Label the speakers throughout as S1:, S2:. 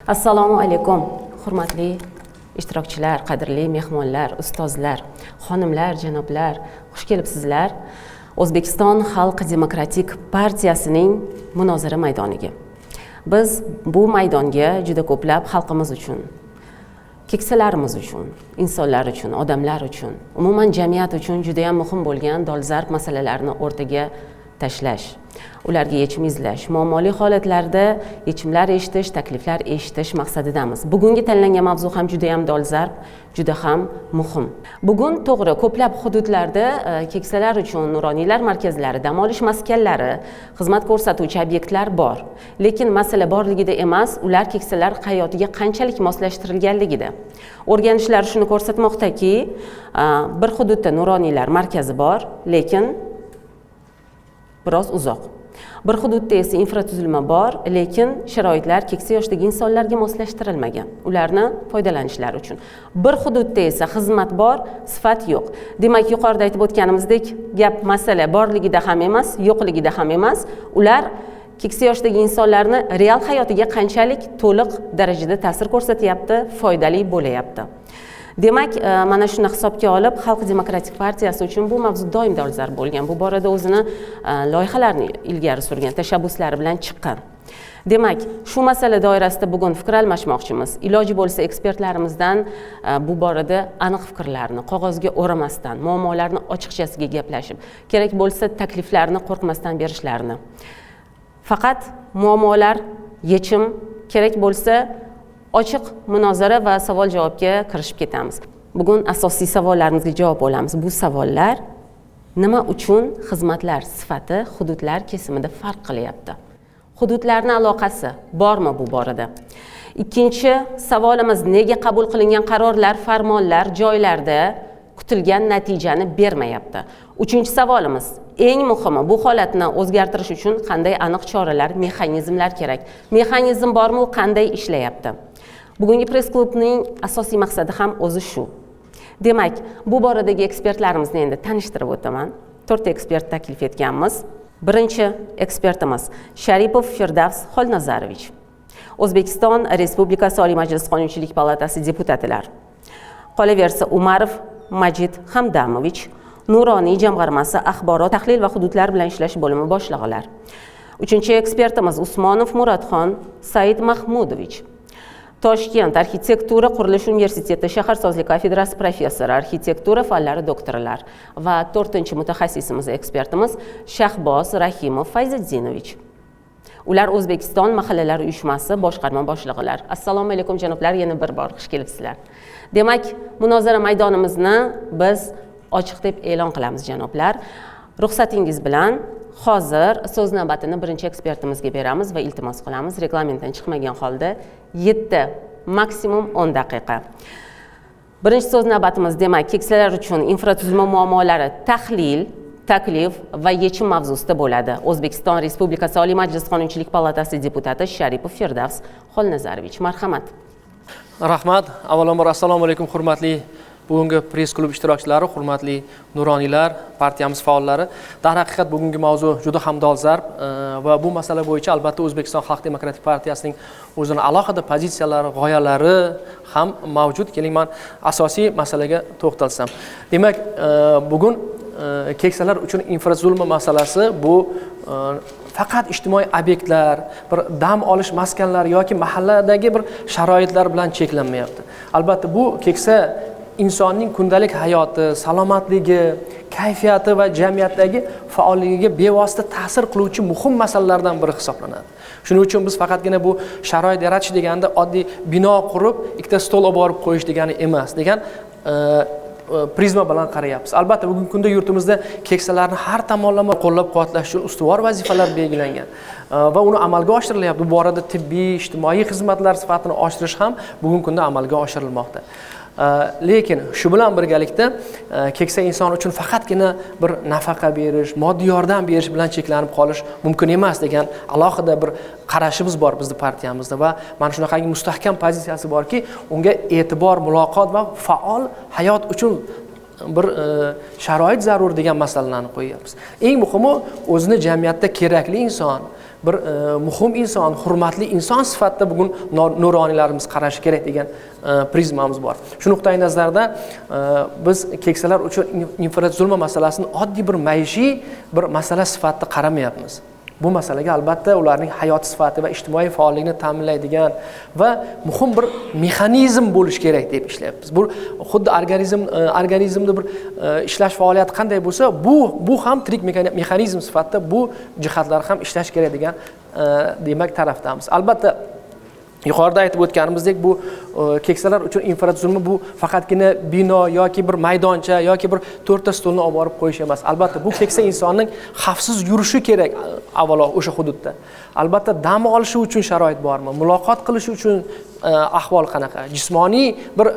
S1: Assalomu alaykum, hurmatli ishtirokchilar, qadrli mehmonlar, ustozlar, xonimlar, janoblar, xush kelibsizlar O'zbekiston Xalq Demokratik Partiyasining munozara maydoniga. Biz bu maydonga juda ko'plab xalqimiz uchun, keksalarimiz uchun, insonlar uchun, odamlar uchun, umuman jamiyat uchun juda ham muhim bo'lgan dolzarb masalalarni o'rtaga tashlash, ularga yechim izlash, muammoli holatlarda yechimlar eshitish, takliflar eshitish maqsadidamiz. Bugungi tanlangan mavzu ham juda ham dolzarb, juda ham muhim. Bugun to'g'ri, ko'plab hududlarda keksalar uchun nuroniylar markazlari, dam olish maskanlari, xizmat ko'rsatuvchi obyektlar bor. Lekin masala borligida emas, ular keksalar hayotiga qanchalik moslashtirilganligida. O'rganishlar shuni ko'rsatmoqdaki, bir hududda nuroniylar markazi bor, lekin biroz uzoq. Bir hududda esa infratuzilma bor, lekin sharoitlar keksa yoshdagi insonlarga moslashtirilmagan, ularni foydalanishlari uchun. Bir hududda esa xizmat bor, sifat yo'q. Demak, yuqorida aytib o'tganimizdek, gap masala borligida ham emas, yo'qligida ham emas, ular keksa yoshdagi insonlarni real hayotiga qanchalik to'liq darajada ta'sir ko'rsatyapti, foydali bo'layapti. Demak, mana shuni hisobga olib, Xalq Demokratik Partiyasi uchun bu mavzu doim dolzarb bo'lgan. Bu borada o'zini loyihalarini ilgari surgan, tashabbuslari bilan chiqqan. Demak, shu masala doirasida bugun fikr almashmoqchimiz. Iloji bo'lsa ekspertlarimizdan bu borada aniq fikrlarni qog'ozga o'ramasdan, muammolarni ochiqchasiga gaplashib, kerak bo'lsa takliflarni qo'rqmasdan berishlarini. Faqat muammolar yechim, kerak bo'lsa ochiq munozara va savol-javobga kirishib ketamiz. Bugun asosiy savollarimizga javob olamiz. Bu savollar: nima uchun xizmatlar sifati hududlar kesimida farq qilyapti? Hududlarning aloqasi bormi bu borada? Ikkinchi savolimiz: nega qabul qilingan qarorlar, farmonlar joylarda kutilgan natijani bermayapti? Uchinchi savolimiz, eng muhimi, bu holatni o'zgartirish uchun qanday aniq choralar, mexanizmlar kerak? Mexanizm bormi, u qanday ishlayapti? Bugungi press klubning asosiy maqsadi ham o'zi shu. Demak, bu boradagi ekspertlarimizni endi tanishtirib o'taman. 4 ekspert taklif etganmiz. Birinchi ekspertimiz Sharipov Firdavs Xolnazarovich, O'zbekiston Respublikasi Oliy Majlisi Qonunchilik palatasi deputatilar. Qolaversa, Umarov Majid Hamdamovich, Nuroniy jamg'armasi axborot, tahlil va hududlar bilan ishlash bo'limi boshlig'ilar. Uchinchi ekspertimiz Usmonov Muratxon Said Mahmudovich, Toshkent arxitektura qurilish universiteti shaharsozlik kafedrasi professori, arxitektura fanlari doktorlar. Va to'rtinchi mutaxassisimiz, ekspertimiz Shahboz Rahimov Fayziddinovich. Ular O'zbekiston mahallalari uyushmasi boshqarma boshlig'ilar. Assalomu alaykum, janoblar, yana bir bor xush kelibsizlar. Demak, munozara maydonimizni biz ochiq deb e'lon qilamiz, janoblar. Ruxsatingiz bilan hozir so'z navbatini birinchi ekspertimizga beramiz va iltimos qilamiz, reglamentdan chiqmagan holda 7, maksimum 10 daqiqa. Birinchi so'z navbatimiz, demak, keksalar uchun infratuzilma muammolari tahlil, taklif va yechim mavzusida bo'ladi. O'zbekiston Respublikasi Oliy Majlisi Qonunchilik palatasi deputati Sharipov Firdavs Xolnazarovich, marhamat.
S2: Rahmat. Avvalambor assalomu alaykum, hurmatli bugungi press klub ishtirokchilari, hurmatli nuroniylar, partiyamiz faollari. Darhaqiqat bugungi mavzu juda ham dolzarb va bu masala bo'yicha albatta O'zbekiston Xalq Demokratik Partiyasining o'zini alohida pozitsiyalari, g'oyalari ham mavjud. Keling, men asosiy masalaga to'xtalsam. Demak, bugun keksalar uchun infratuzilma masalasi bu faqat ijtimoiy obyektlar, bir dam olish maskanlari yoki mahalladagi bir sharoitlar bilan cheklanmayapti. Albatta bu keksa insonning kundalik hayoti, salomatligi, kayfiyati va jamiyatdagi faolligiga bevosita ta'sir qiluvchi muhim masalalardan biri hisoblanadi. Shuning uchun biz faqatgina bu sharoit yaratish deganda oddiy bino qurib, ikkita stol olib borib qo'yish degani emas degan prizma bilan qarayapmiz. Albatta bugungi kunda yurtimizda keksalarni har tomonlama qo'llab-quvvatlash uchun ustuvor vazifalar belgilangan va uni amalga oshirilyapti. Bu borada tibbiy, ijtimoiy xizmatlar sifatini oshirish ham bugungi kunda amalga oshirilmoqda. Lekin shu bilan birgalikda keksa inson uchun faqatgina bir nafaqa berish, moddiy yordam berish bilan cheklanib qolish mumkin emas degan alohida bir qarashimiz bor bizni partiyamizda va mana shunaqangi mustahkam pozitsiyasi borki, unga e'tibor, muloqot va faol hayot uchun bir sharoit zarur degan masalalarni qo'yyapmiz. Eng muhimi o'zini jamiyatda kerakli inson, bir muhim inson, hurmatli inson sifatida bugun nuroniylarimiz qarashi kerak degan prizmamiz bor. Shu nuqtai nazardan biz keksalar uchun infratuzilma masalasini oddiy bir maishiy bir masala sifatida qaramayapmiz. Bu masalaga albatta ularning hayot sifati va ijtimoiy faolligini ta'minlaydigan va muhim bir mexanizm bo'lishi kerak deb ishlayapmiz. Bu xuddi organizmda bir ishlash faoliyati qanday bo'lsa, bu ham tirik mexanizm sifatida bu jihatlar ham ishlash kerak degan demak tarafdamiz. Albatta yuqorida aytib o'tganimizdek, bu keksalar uchun infratuzilma bu faqatgina bino yoki bir maydoncha yoki bir to'rtta stulni olib borib qo'yish emas. Albatta bu keksa insonning xavfsiz yurishi kerak avvalo o'sha hududda. Albatta dam olishi uchun sharoit bormi? Muloqot qilishi uchun ahvol qanaqa? Jismoniy bir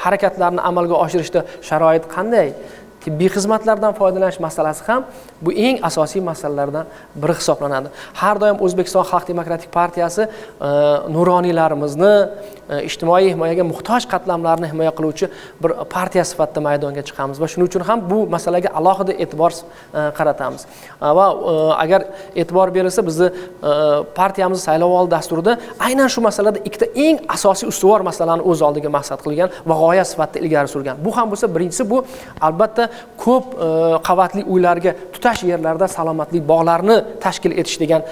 S2: harakatlarni amalga oshirishda sharoit qanday? Tibbiy xizmatlardan foydalanish masalasi ham bu eng asosiy masalalardan biri hisoblanadi. Har doim O'zbekiston Xalq Demokratik Partiyasi nuroniylarimizni ijtimoiy himoyaga muhtoj qatlamlarni himoya qiluvchi bir partiya sifatida maydonga chiqamiz va shuning uchun ham bu masalaga alohida e'tibor qaratamiz. Va agar e'tibor berilsa, bizni partiyamiz saylovoldi dasturida aynan shu masalada ikkita eng asosiy ustuvor masalani o'z oldiga maqsad qilgan va g'oya sifatida ilgari surgan. Bu ham bo'lsa, birinchisi bu albatta ko'p qavatli uylarga tutash yerlarda salomatlik bog'larini tashkil etish degan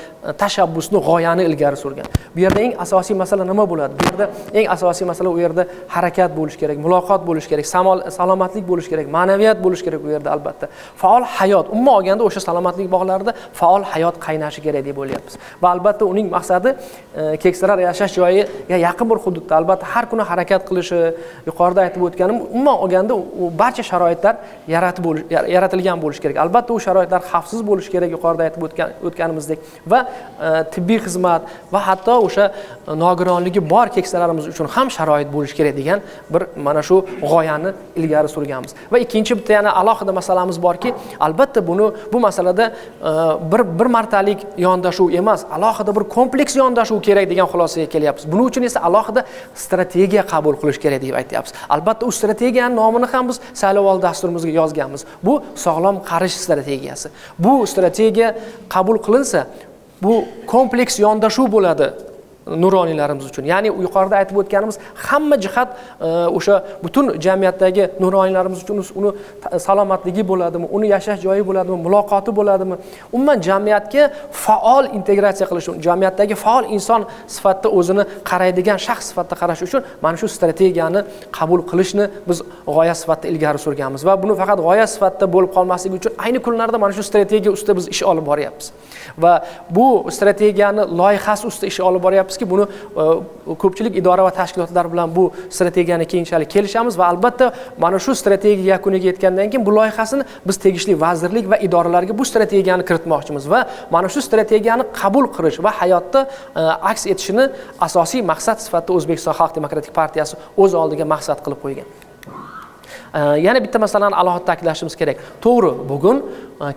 S2: tashabbusni, g'oyani ilgari surgan. Bu yerda eng asosiy masala nima bo'ladi? Bu yerda eng asosiy masala u yerda harakat bo'lishi kerak, muloqot bo'lishi kerak, salomatlik bo'lishi kerak, ma'naviyat bo'lishi kerak u yerda albatta. Faol hayot, umuman olganda o'sha salomatlik bog'larida faol hayot qaynashi kerak deb o'ylayapmiz. Va albatta uning maqsadi keksalar yashash joyiga yaqin bir hududda albatta har kuni harakat qilishi, yuqorida aytib o'tganim, umuman olganda u barcha sharoitlar yaratilgan bo'lishi kerak. Albatta u sharoitlar xavfsiz bo'lishi kerak, yuqorida aytib o'tganimizdek va tibbiy xizmat va hatto o'sha nogironligi bor keksalarimiz uchun ham sharoit bo'lishi kerak degan bir mana shu g'oyani ilgari surganmiz. Va ikkinchi bitta yana alohida masalamiz borki, albatta bu masalada bir martalik yondashuv emas, alohida bir kompleks yondashuv kerak degan xulosaga kelyapmiz. Buning uchun esa alohida strategiya qabul qilish kerak deb aytyapmiz. Albatta u strategiyaning nomini ham biz saylovoldi dasturimizga yozganmiz. Bu sog'lom qarish strategiyasi. Bu strategiya qabul qilinsa, bu kompleks yondashuv bo'ladi nuroniylarimiz uchun. Ya'ni yuqorida aytib o'tganimiz hamma jihat o'sha butun jamiyatdagi nuroniylarimiz uchun uni salomatligi bo'ladimi, uni yashash joyi bo'ladimi, muloqoti bo'ladimi, umuman jamiyatga faol integratsiya qilish uchun, jamiyatdagi faol inson sifatida o'zini qaraydigan shaxs sifatida qarash uchun mana shu strategiyani qabul qilishni biz g'oya sifatida ilgari surganmiz va buni faqat g'oya sifatida bo'lib qolmasligi uchun ayni kunlarda mana shu strategiya ustida biz ish olib boryapmiz. Va bu strategiyani loyihasi ustida ish olib boryapmiz. Buni ko'pchilik idora va tashkilotlar bilan bu strategiyani keyinchalik kelishamiz va albatta mana shu strategiya yakuniga yetgandan keyin bu loyihasini biz tegishli vazirlik va idoralarga bu strategiyani kiritmoqchimiz va mana shu strategiyani qabul qilish va hayotda aks etishini asosiy maqsad sifatida O'zbekiston Xalq Demokratik Partiyasi o'z oldiga maqsad qilib qo'ygan. Yana bitta masalani alohida ta'kidlashimiz kerak. To'g'ri, bugun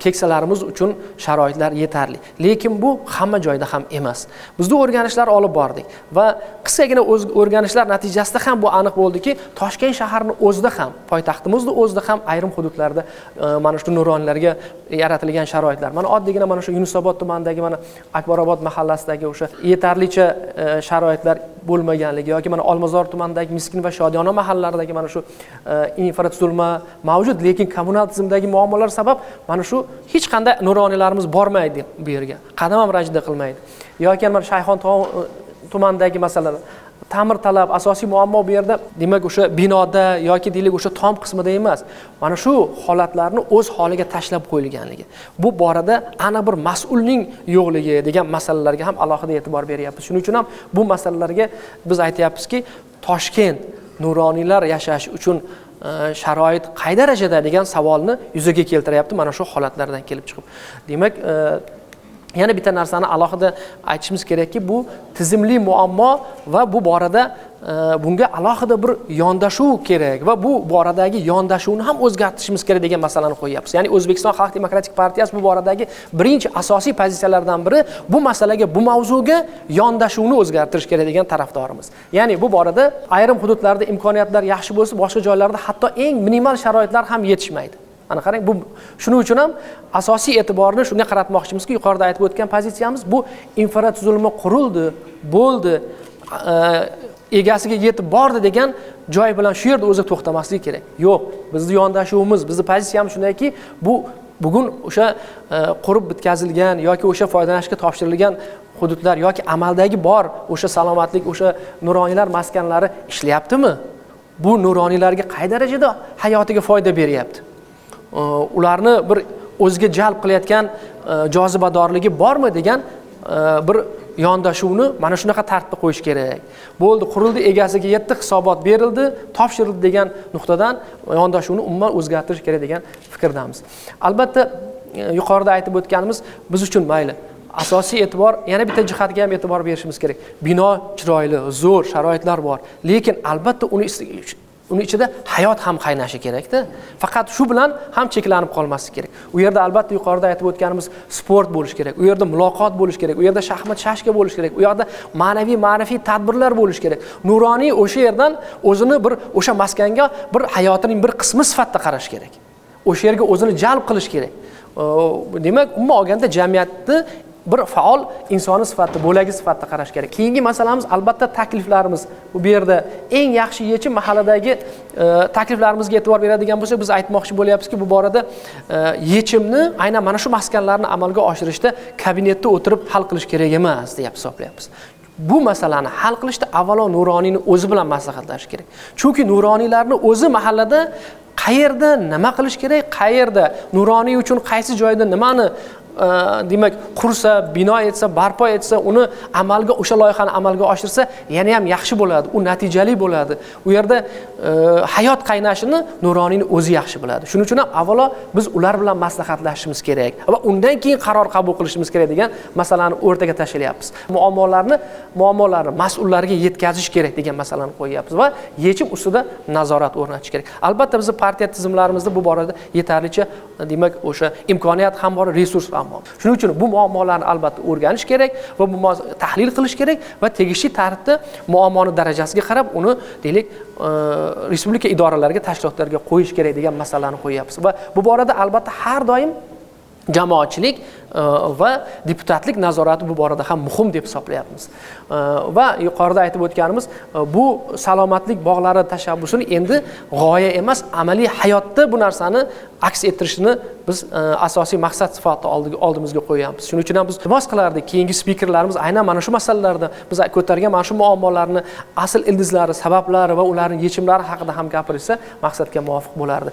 S2: keksalarimiz uchun sharoitlar yetarli, lekin bu hamma joyda ham emas. Bizda o'rganishlar olib bordik va qisqagina o'rganishlar natijasida ham bu aniq bo'ldiki, Toshkent shaharining o'zida ham, poytaxtimizning o'zida ham ayrim hududlarda mana shu nuroniylarga yaratilgan sharoitlar. Mana oddiygina mana shu Yunusobod tumanidagi mana Akbarobod mahallasidagi o'sha yetarlicha sharoitlar bo'lmaganligi yoki mana Olmazor tumanidagi Miskin va Shodiyona mahallalaridagi mana shu infratuzilma mavjud, lekin kommunal tizimdagi muammolar sabab mana shu hech qanday nuroniylarimiz bormaydi bu yerga, qadam ham rajda qilmaydi. Yoki mana Shayxon tumanidagi masalalar, ta'mir talab asosiy muammo bu yerda, demak o'sha binoda yoki deylik o'sha tom qismida emas, mana shu holatlarni o'z holiga tashlab qo'yilganligi, bu borada aniq bir mas'ulning yo'qligi degan masalalarga ham alohida e'tibor beryapmiz. Shuning uchun ham bu masalalarga biz aytyapmizki, Toshkent nuroniylar yashash uchun sharoit qay darajada degan savolni yuzaga keltiryapti mana shu holatlardan kelib chiqib. Demak, Yana bitta narsani alohida aytishimiz kerakki, bu tizimli muammo va bu borada bunga alohida bir yondashuv kerak va bu boradagi yondashuvni ham o'zgartirishimiz kerak degan masalani qo'yyapmiz. Ya'ni O'zbekiston Xalq Demokratik Partiyasi bu boradagi birinchi asosiy pozitsiyalardan biri bu masalaga, bu mavzuga yondashuvni o'zgartirish kerak degan tarafdorimiz. Ya'ni bu borada ayrim hududlarda imkoniyatlar yaxshi bo'lsa, boshqa joylarda hatto eng minimal sharoitlar ham yetishmaydi. Ana qarang, bu shuning uchun ham asosiy e'tiborni shunga qaratmoqchimizki, yuqorida aytib o'tgan pozitsiyamiz bu infratuzilma qurildi, bo'ldi, egasiga yetib bordi degan joy bilan shu yerda o'zi to'xtamasligi kerak. Yo'q, bizni yondashuvimiz, bizni pozitsiyamiz shundayki, bu bugun o'sha qurib bitkazilgan yoki o'sha foydalanishga topshirilgan hududlar yoki amaldagi bor o'sha salomatlik, o'sha nuroniylar maskanlari ishlayaptimi? Bu nuroniylarga qay darajada hayotiga foyda beryapti? Ularni bir o'ziga jalb qilayotgan jozibadorligi bormi degan bir yondashuvni mana shunaqa tartibda qo'yish kerak. Bo'ldi, qurildi, egasiga yetdi, hisobot berildi, topshirildi degan nuqtadan yondashuvni umuman o'zgartirish kerak degan fikrdamiz. Albatta, yuqorida aytib o'tganimiz biz uchun mayli. Asosiy e'tibor, yana bitta jihatga ham e'tibor berishimiz kerak. Bino chiroyli, zo'r sharoitlar bor, lekin albatta uni ichida hayot ham qaynashi kerakda. Faqat shu bilan ham cheklanib qolmasligi kerak. U yerda albatta yuqorida aytib o'tganimiz sport bo'lishi kerak, u yerda muloqot bo'lishi kerak, u yerda shaxmat shashka bo'lishi kerak, u yerda ma'naviy ma'rifiy tadbirlar bo'lishi kerak. Nuroniy o'sha yerdan o'zini bir o'sha maskanga bir hayotining bir qismi sifatida qarash kerak. O'sha yerga o'zini jalb qilish kerak. Demak, umuman olganda jamiyatni bir faol insoni sifatida, bo'lagi sifatida qarash kerak. Keyingi masalamiz albatta takliflarimiz. Bu yerda eng yaxshi yechim mahalladagi takliflarimizga e'tibor beradigan bo'lsak, biz aytmoqchi bo'lyapmizki, bu borada yechimni aynan mana shu maskanlarni amalga oshirishda kabinetda o'tirib hal qilish kerak emas deya hisoblayapmiz. Bu masalani hal qilishda avvalo nuroniyni o'zi bilan maslahatlashish kerak. Chunki nuroniylarni o'zi mahallada qayerda nima qilish kerak, qayerda nuroniy uchun qaysi joyda nimani demak qursa, bino etsa, barpo etsa, uni amalga, o'sha loyihani amalga oshirsa yana ham yaxshi bo'ladi, u natijali bo'ladi. U yerda hayot qaynashini nuroniyni o'zi yaxshi biladi. Shuning uchun ham avvalo biz ular bilan maslahatlashishimiz kerak va undan keyin qaror qabul qilishimiz kerak degan masalani o'rtaga tashlayapmiz. Muammolarni mas'ullarga yetkazish kerak degan masalani qo'yyapmiz va yechim ustida nazorat o'rnatish kerak. Albatta biz partiya tizimlarimizda bu borada yetarlicha demak o'sha imkoniyat ham bor, resurs ham bor. Shuning uchun bu muammolarni albatta o'rganish kerak va bu tahlil qilish kerak va tegishli tartibda muammoni darajasiga qarab uni deylik respublika idoralariga, tashkilotlarga qo'yish kerak degan masalani qo'yyapmiz. Va bu borada albatta har doim jamoatchilik va deputatlik nazorati bu borada ham muhim deb hisoblayapmiz. Va yuqorida aytib o'tganimiz bu salomatlik bog'lari tashabbusini endi g'oya emas, amaliy hayotda bu narsani aks ettirishni biz asosiy maqsad sifatida oldimizga qo'yamiz. Shuning uchun ham biz iltimos qilardik, keyingi spikerlarimiz aynan mana shu masalalarda biz ko'targan mana shu muammolarni asl ildizlari, sabablari va ularning yechimlari haqida ham gapirsa maqsadga muvofiq bo'lardi.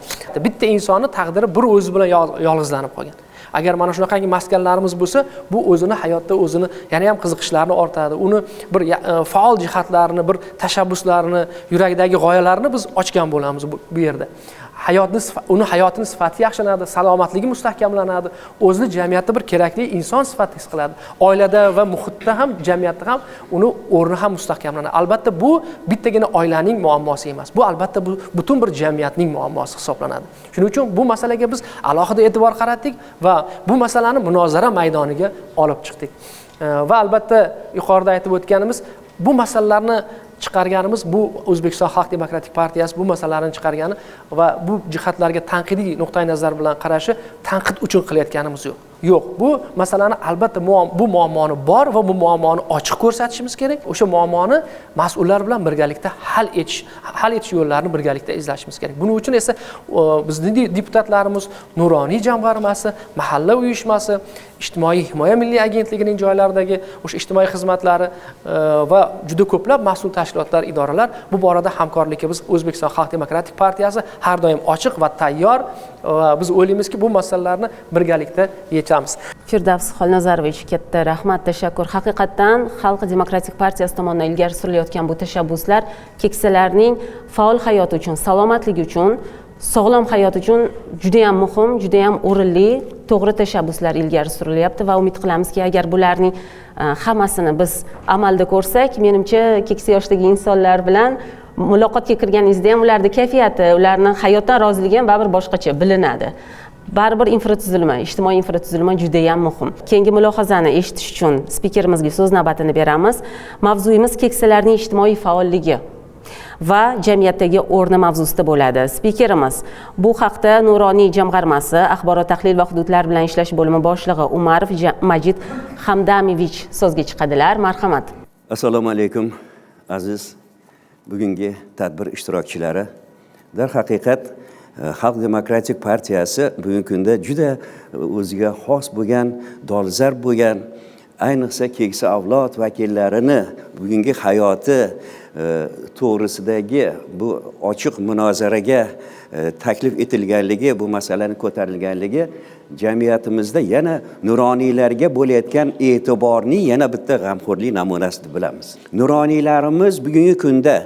S2: Bitta insonni taqdiri bir o'zi bilan yolg'izlanib qolgan. Agar mana shunaqangi maskanlarimiz bo'lsa, bu o'zini hayotda o'zini yana ham qiziqishlarini ortadi, uni bir faol jihatlarini, bir tashabbuslarini, yuragidagi g'oyalarini biz ochgan bo'lamiz bu yerda. Uni hayotini sifati yaxshilanadi, salomatligi mustahkamlanadi, o'zini jamiyatda bir kerakli inson sifatida his qiladi. Oilada va muhitda ham, jamiyatda ham uni o'rni ham mustahkamlanadi. Albatta bu bittagina oilaning muammosi emas. Bu albatta bu butun bir jamiyatning muammosi hisoblanadi. Shuning uchun bu masalaga biz alohida e'tibor qaratdik va bu masalani munozara maydoniga olib chiqdik. Va albatta yuqorida aytib o'tganimiz bu masalalarni chiqarganimiz, bu O'zbekiston Xalq Demokratik Partiyasi bu masalalarni chiqargani va bu jihatlarga tanqidiy nuqtai nazar bilan qarashi tanqid uchun qilayotganimiz yo'q. Yo'q, bu masalani albatta bu muammoni bor va bu muammoni ochiq ko'rsatishimiz kerak. O'sha muammoni mas'ullar bilan birgalikda hal etish yo'llarini birgalikda izlashimiz kerak. Buning uchun esa bizning deputatlarimiz, Nuroniy jamg'armasi, mahalla uyushmasi, Ijtimoiy himoya milliy agentligining joylaridagi o'sha ijtimoiy xizmatlari va juda ko'plab mas'ul tashkilotlar, idoralar bu borada hamkorlikka biz O'zbekiston Xalq Demokratik Partiyasi har doim ochiq va tayyor va biz o'ylaymizki, bu masalalarni birgalikda yechamiz.
S1: Firdavs Xolnazarovich, katta rahmat, tashakkur. Haqiqatdan Xalq Demokratik Partiyasi tomonidan ilgari surilayotgan bu tashabbuslar keksalarning faol hayoti uchun, salomatligi uchun Sog'lom hayot uchun juda ham muhim, juda ham o'rinli, to'g'ri tashabbuslar ilgari surilyapti va umid qilamizki, agar bularning hammasini biz amalda ko'rsak, menimcha keksa yoshdagi insonlar bilan muloqotga kirganingizda ham ularning kayfiyati, ularning hayotdan roziligi ham baribir boshqacha bilinadi. Baribir infratuzilma, ijtimoiy infratuzilma juda ham muhim. Keyingi mulohazani eshitish uchun spikerimizga so'z navbatini beramiz. Mavzuyimiz keksalarning ijtimoiy faolligi va jamiyatdagi o'rni mavzusida bo'ladi. Spikerimiz bu haqda Nuroniy jamg'armasi axborot tahlil va hududlar bilan ishlash bo'limi boshlig'i Umarov Majid Hamdamovich so'zga chiqadilar. Marhamat.
S3: Assalomu alaykum aziz bugungi tadbir ishtirokchilari. Darhaqiqat Xalq demokratik partiyasi bugungi kunda juda o'ziga xos bo'lgan, dolzarb bo'lgan, ayniqsa keksa avlod vakillarini bugungi hayoti to'g'risidagi bu ochiq munozaraga taklif etilganligi, bu masalani ko'tarilganligi jamiyatimizda yana nuroniylarga bo'layotgan e'tiborning yana bitta g'amxo'rlik namunasi deb bilamiz. Nuroniylarimiz bugungi kunda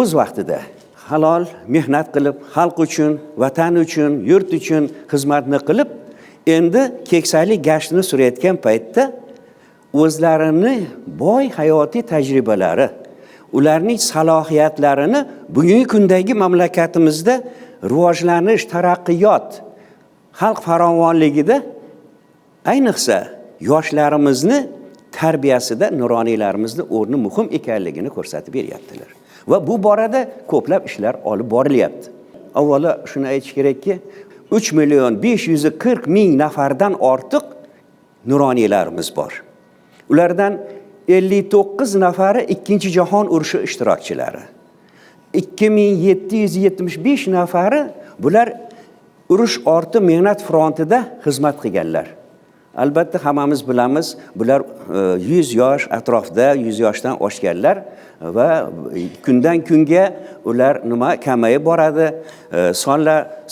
S3: o'z vaqtida halol mehnat qilib, xalq uchun, vatan uchun, yurt uchun xizmatni qilib, endi keksalik gashtini surayotgan paytda o'zlarini boy hayotiy tajribalari, ularning salohiyatlarini bugungi kundagi mamlakatimizda rivojlanish, taraqqiyot, xalq farovonligida, ayniqsa yoshlarimizni tarbiyasida nuroniylarimizni o'rni muhim ekanligini ko'rsatib beryaptilar. Va bu borada ko'plab ishlar olib borilyapti. Avvalo shuni aytish kerakki, 3 million 540 ming nafardan ortiq nuroniylarimiz bor. Ulardan 59 nafari 2 jahon urushi ishtirokchilari. 2775 nafari bular urush orti mehnat frontida xizmat qilganlar. Albatta hammamiz bilamiz, bular 100 yosh atrofida, 100 yoshdan oshganlar va kundan kunga ular nima kamayib boradi.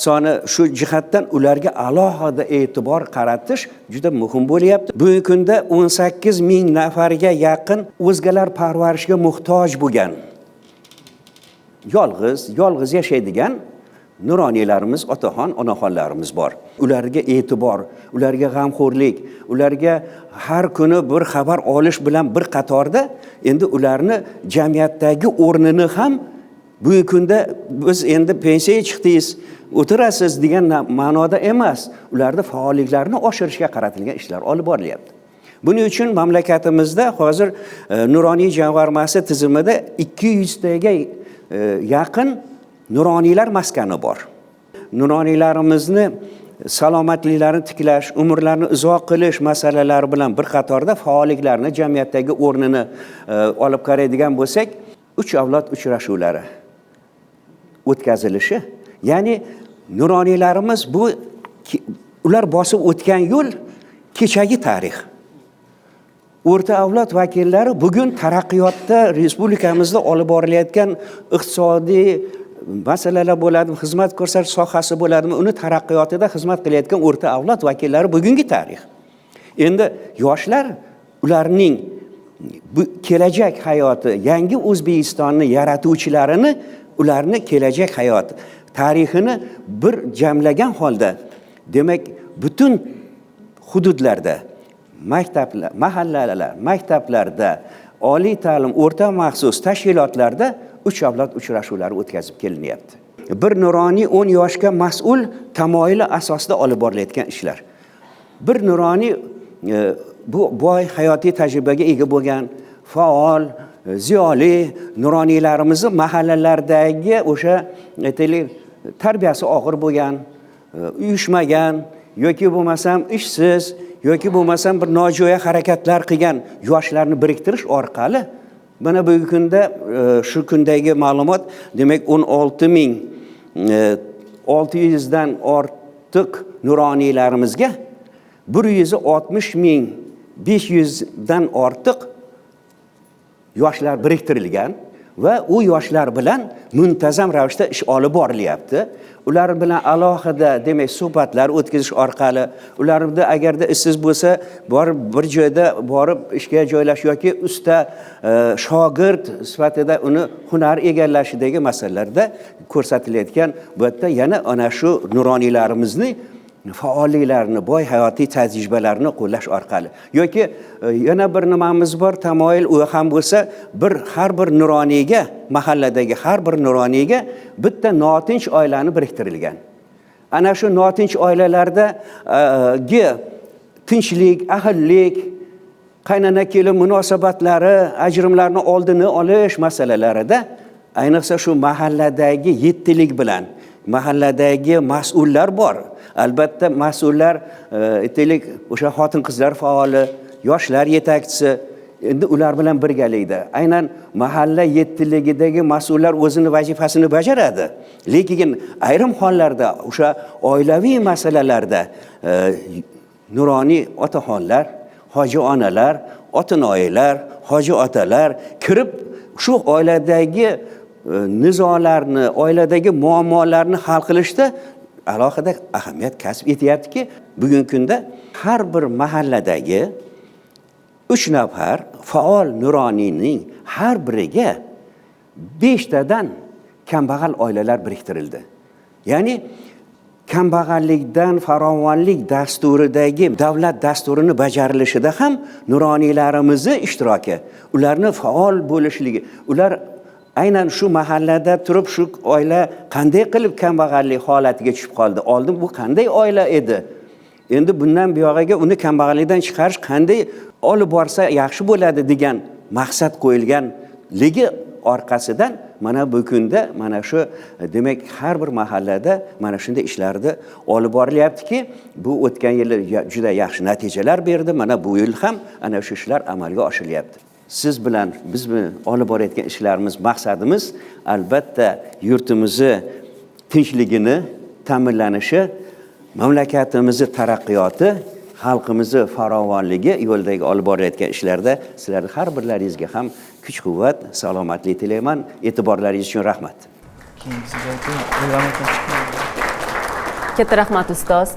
S3: Soni shu jihatdan ularga alohida e'tibor qaratish juda muhim bo'lyapti. Bugungi kunda 18 ming nafarga yaqin o'zgalar parvarishiga muhtoj bo'lgan, yolg'iz yashaydigan nuroniylarimiz, otaxon, onaxonlarimiz bor. Ularga e'tibor, ularga g'amxo'rlik, ularga har kuni bir xabar olish bilan bir qatorda endi ularni jamiyatdagi o'rnini ham bugungi kunda biz endi pensiyaga chiqdingiz, o'tirasiz degan ma'noda emas, ularni faolliklarini oshirishga qaratilgan ishlar olib borilyapti. Buning uchun mamlakatimizda hozir Nuroniy jamg'armasi tizimida 200 taga yaqin nuroniylar maskani bor. Nuroniylarimizni salomatliklarini tiklash, umrlarini uzoq qilish masalalari bilan bir qatorda faolliklarini, jamiyatdagi o'rnini olib qaraydigan bo'lsak, 3 avlod uchrashuvlari o'tkazilishi, ya'ni nuroniylarimiz bu ular bosib o'tgan yo'l kechagi tarix. O'rta avlod vakillari bugun taraqqiyotda respublikamizda olib borilayotgan iqtisodiy masalalar bo'ladimi, xizmat ko'rsatish sohasi bo'ladimi, uni taraqqiyotida xizmat qilayotgan o'rta avlod vakillari bugungi tarix. Endi yoshlar ularning bu kelajak hayoti, yangi O'zbekistonni yaratuvchilarini, ularni kelajak hayoti tarixini bir jamlagan holda, demak, butun hududlarda, maktablar, mahallalar, maktablarda, oliy ta'lim, o'rta maxsus tashkilotlarda 3 avlod uchrashuvlari o'tkazib kelinyapti. Bir nuroniy 10 yoshga mas'ul tamoyili asosida olib borilayotgan ishlar. Bir nuroniy bu boy hayotiy tajribaga ega bo'lgan faol, ziyoli nuroniylarimizni mahallalardagi o'sha aytaylik tarbiyasi og'ir bo'lgan, uyushmagan yoki bo'lmasam ishsiz yoki bo'lmasam bir nojo'ya harakatlar qilgan yoshlarni biriktirish orqali mana bugungi kunda shu kundagi ma'lumot, demak 16 600 dan ortiq nuroniylarimizga 160 500 dan ortiq yoshlar biriktirilgan Va u yoshlar bilan muntazam ravishda ish olib borilyapti. Ular bilan alohida, demak, suhbatlar o'tkazish orqali ularda agarda ishsiz bo'lsa, borib bir joyda borib ishga joylash yoki usta shogird sifatida uni hunar egallashidagi masalalarda ko'rsatilayotgan bu yerda yana ana shu nuroniylarimizni faolliklarini, boy hayotiy tajribalarini qo'llash orqali. Yoki yana bir nimamiz bor, tamoyil, u ham bo'lsa bir har bir nuroniyga, mahalladagi har bir nuroniyga bitta notinch oilani biriktirilgan. Ana shu notinch oilalardagi tinchlik, ahillik, qaynona kelin munosabatlari, ajrimlarni oldini olish masalalarida ayniqsa shu mahalladagi yettilik bilan mahalladagi mas'ullar bor. Albatta mas'ullar, aytaylik, o'sha xotin-qizlar faoli, yoshlar yetakchisi, endi ular bilan birgalikda aynan mahalla yettiligidagi mas'ullar o'zini vazifasini bajaradi. Lekin ayrim hollarda o'sha oilaviy masalalarda nuroniy otaxonlar, hoji onalar, otinoyilar, hoji otalar kirib shu oiladagi nizolarni, oiladagi muammolarni hal qilishda alohida ahamiyat kasb etyaptiki, bugungi kunda har bir mahalladagi 3 nafar faol nuroniyning har biriga 5 tadan kambag'al oilalar biriktirildi. Ya'ni kambag'allikdan farovonlik dasturidagi davlat dasturini bajarilishida ham nuroniylarimizni ishtiroki, ularni faol bo'lishligi, ular aynan shu mahallada turib shu oila qanday qilib kambag'allik holatiga tushib qoldi, oldin bu qanday oila edi, endi bundan buyog'iga uni kambag'allikdan chiqarish qanday olib borsa yaxshi bo'ladi degan maqsad qo'yilganligi orqasidan mana bu kunda mana shu, demak, har bir mahallada mana shunday ishlarni olib borilyaptiki, bu o'tgan yili juda yaxshi natijalar berdi, mana bu yil ham ana shu ishlar amalga oshirilyapti. Siz bilan biz olib borayotgan ishlarimiz, maqsadimiz albatta yurtimizni tinchligini ta'minlanishi, mamlakatimizni taraqqiyoti, xalqimizni farovonligi yo'lidagi olib borayotgan ishlarda sizlarning har birlaringizga ham kuch-quvvat, salomatlik tilayman. E'tiborlaringiz uchun rahmat.
S1: Katta rahmat ustoz.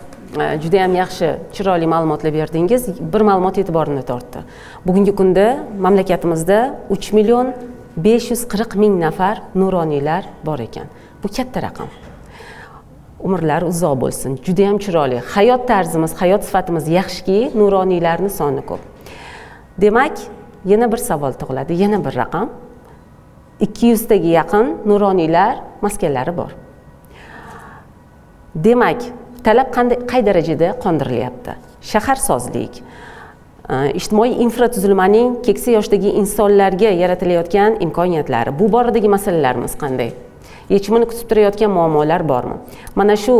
S1: Juda ham yaxshi, chiroyli ma'lumotlar berdingiz. Bir ma'lumot e'tiborimni tortdi. Bugungi kunda mamlakatimizda 3 million 540 ming nafar nuroniylar bor ekan. Bu katta raqam. Umrlari uzoq bo'lsin. Juda ham chiroyli. Hayot tarzimiz, hayot sifatimiz yaxshiki, nuroniylarning soni ko'p. Demak, yana bir savol tug'iladi, yana bir raqam. 200 taga yaqin nuroniylar maskanlari bor. Demak, talab qay darajada qondirilyapti? Shaharsozlik, ijtimoiy infratuzilmaning keksa yoshdagi insonlarga yaratilayotgan imkoniyatlari, bu boradagi masalalarimiz qanday? Yechimini kutib turayotgan muammolar bormi? Mana shu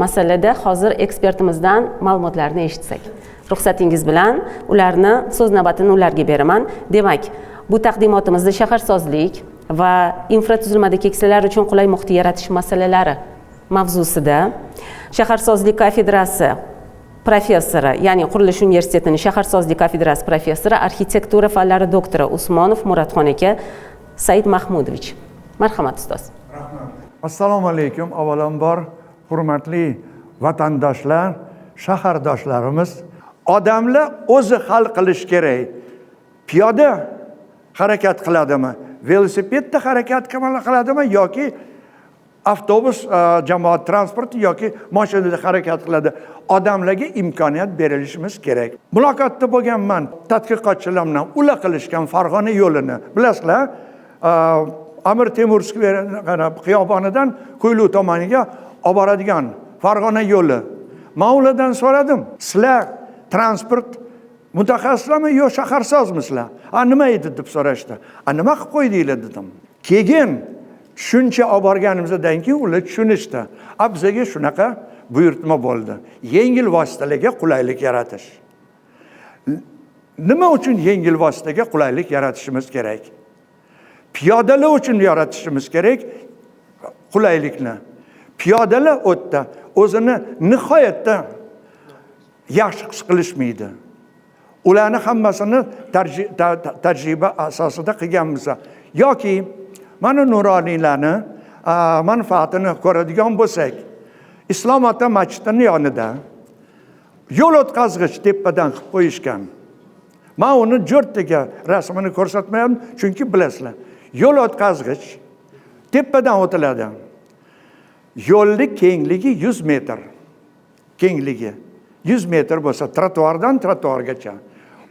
S1: masalada hozir ekspertimizdan ma'lumotlarni eshitsak. Ruxsatingiz bilan ularni so'z navbatini ularga beraman. Demak, bu taqdimotimizda shaharsozlik va infratuzilmada keksalar uchun qulay muhit yaratish masalalari mavzusida shaharsozlik kafedrasi professori, ya'ni Qurilish universitetining shaharsozlik kafedrasi professori, arxitektura fanlari doktori Usmonov Muratxon aka Said Mahmudovich. Marhamat ustoz.
S4: Rahmat. Assalomu alaykum. Avvalambor hurmatli vatandoshlar, shahardoshlarimiz. Odamlar o'zi hal qilish kerak. Piyoda harakat qiladimi, velosipedda harakat qiladimi yoki avtobus, jamoat transporti yoki mashinada harakat qiladi. Odamlarga imkoniyat berilishimiz kerak. Muloqotda bo'lganman tadqiqotchilar bilan, ular qilishgan Farg'ona yo'lini bilasizlar, Amir Temur xiyobonidan Ko'ylu tomoniga olib boradigan Farg'ona yo'li. Men ulardan so'radim, sizlar transport mutaxassislarmi yo shaharsozmisizlar? A nima edi deb so'rashdi. A nima qilib qo'ydinglar dedim. Keyin shuncha olib borganimizdan keyin ular tushunishdi. A bizga shunaqa buyurtma bo'ldi. Yengil vositalarga qulaylik yaratish. Nima uchun yengil vositaga qulaylik yaratishimiz kerak? Piyodalar uchun yaratishimiz kerak qulaylikni. Piyodalar o'tda o'zini nihoyatda yaxshi his qilishmaydi. Ularni hammasini tajriba asosida qilganmiz. Yoki Mana nuroniylarni manfaatini ko'radigan bo'lsak, Islom ota masjidini yonida yo'l o'tkazg'ich tepadan qilib qo'yishgan. Men uni jo'rtiga rasmini ko'rsatmayapman, chunki bilasizlar. Yo'l o'tkazg'ich tepadan o'tiladi. Yo'lning kengligi 100 metr. Kengligi 100 metr bo'lsa, trotuardan trotuargacha.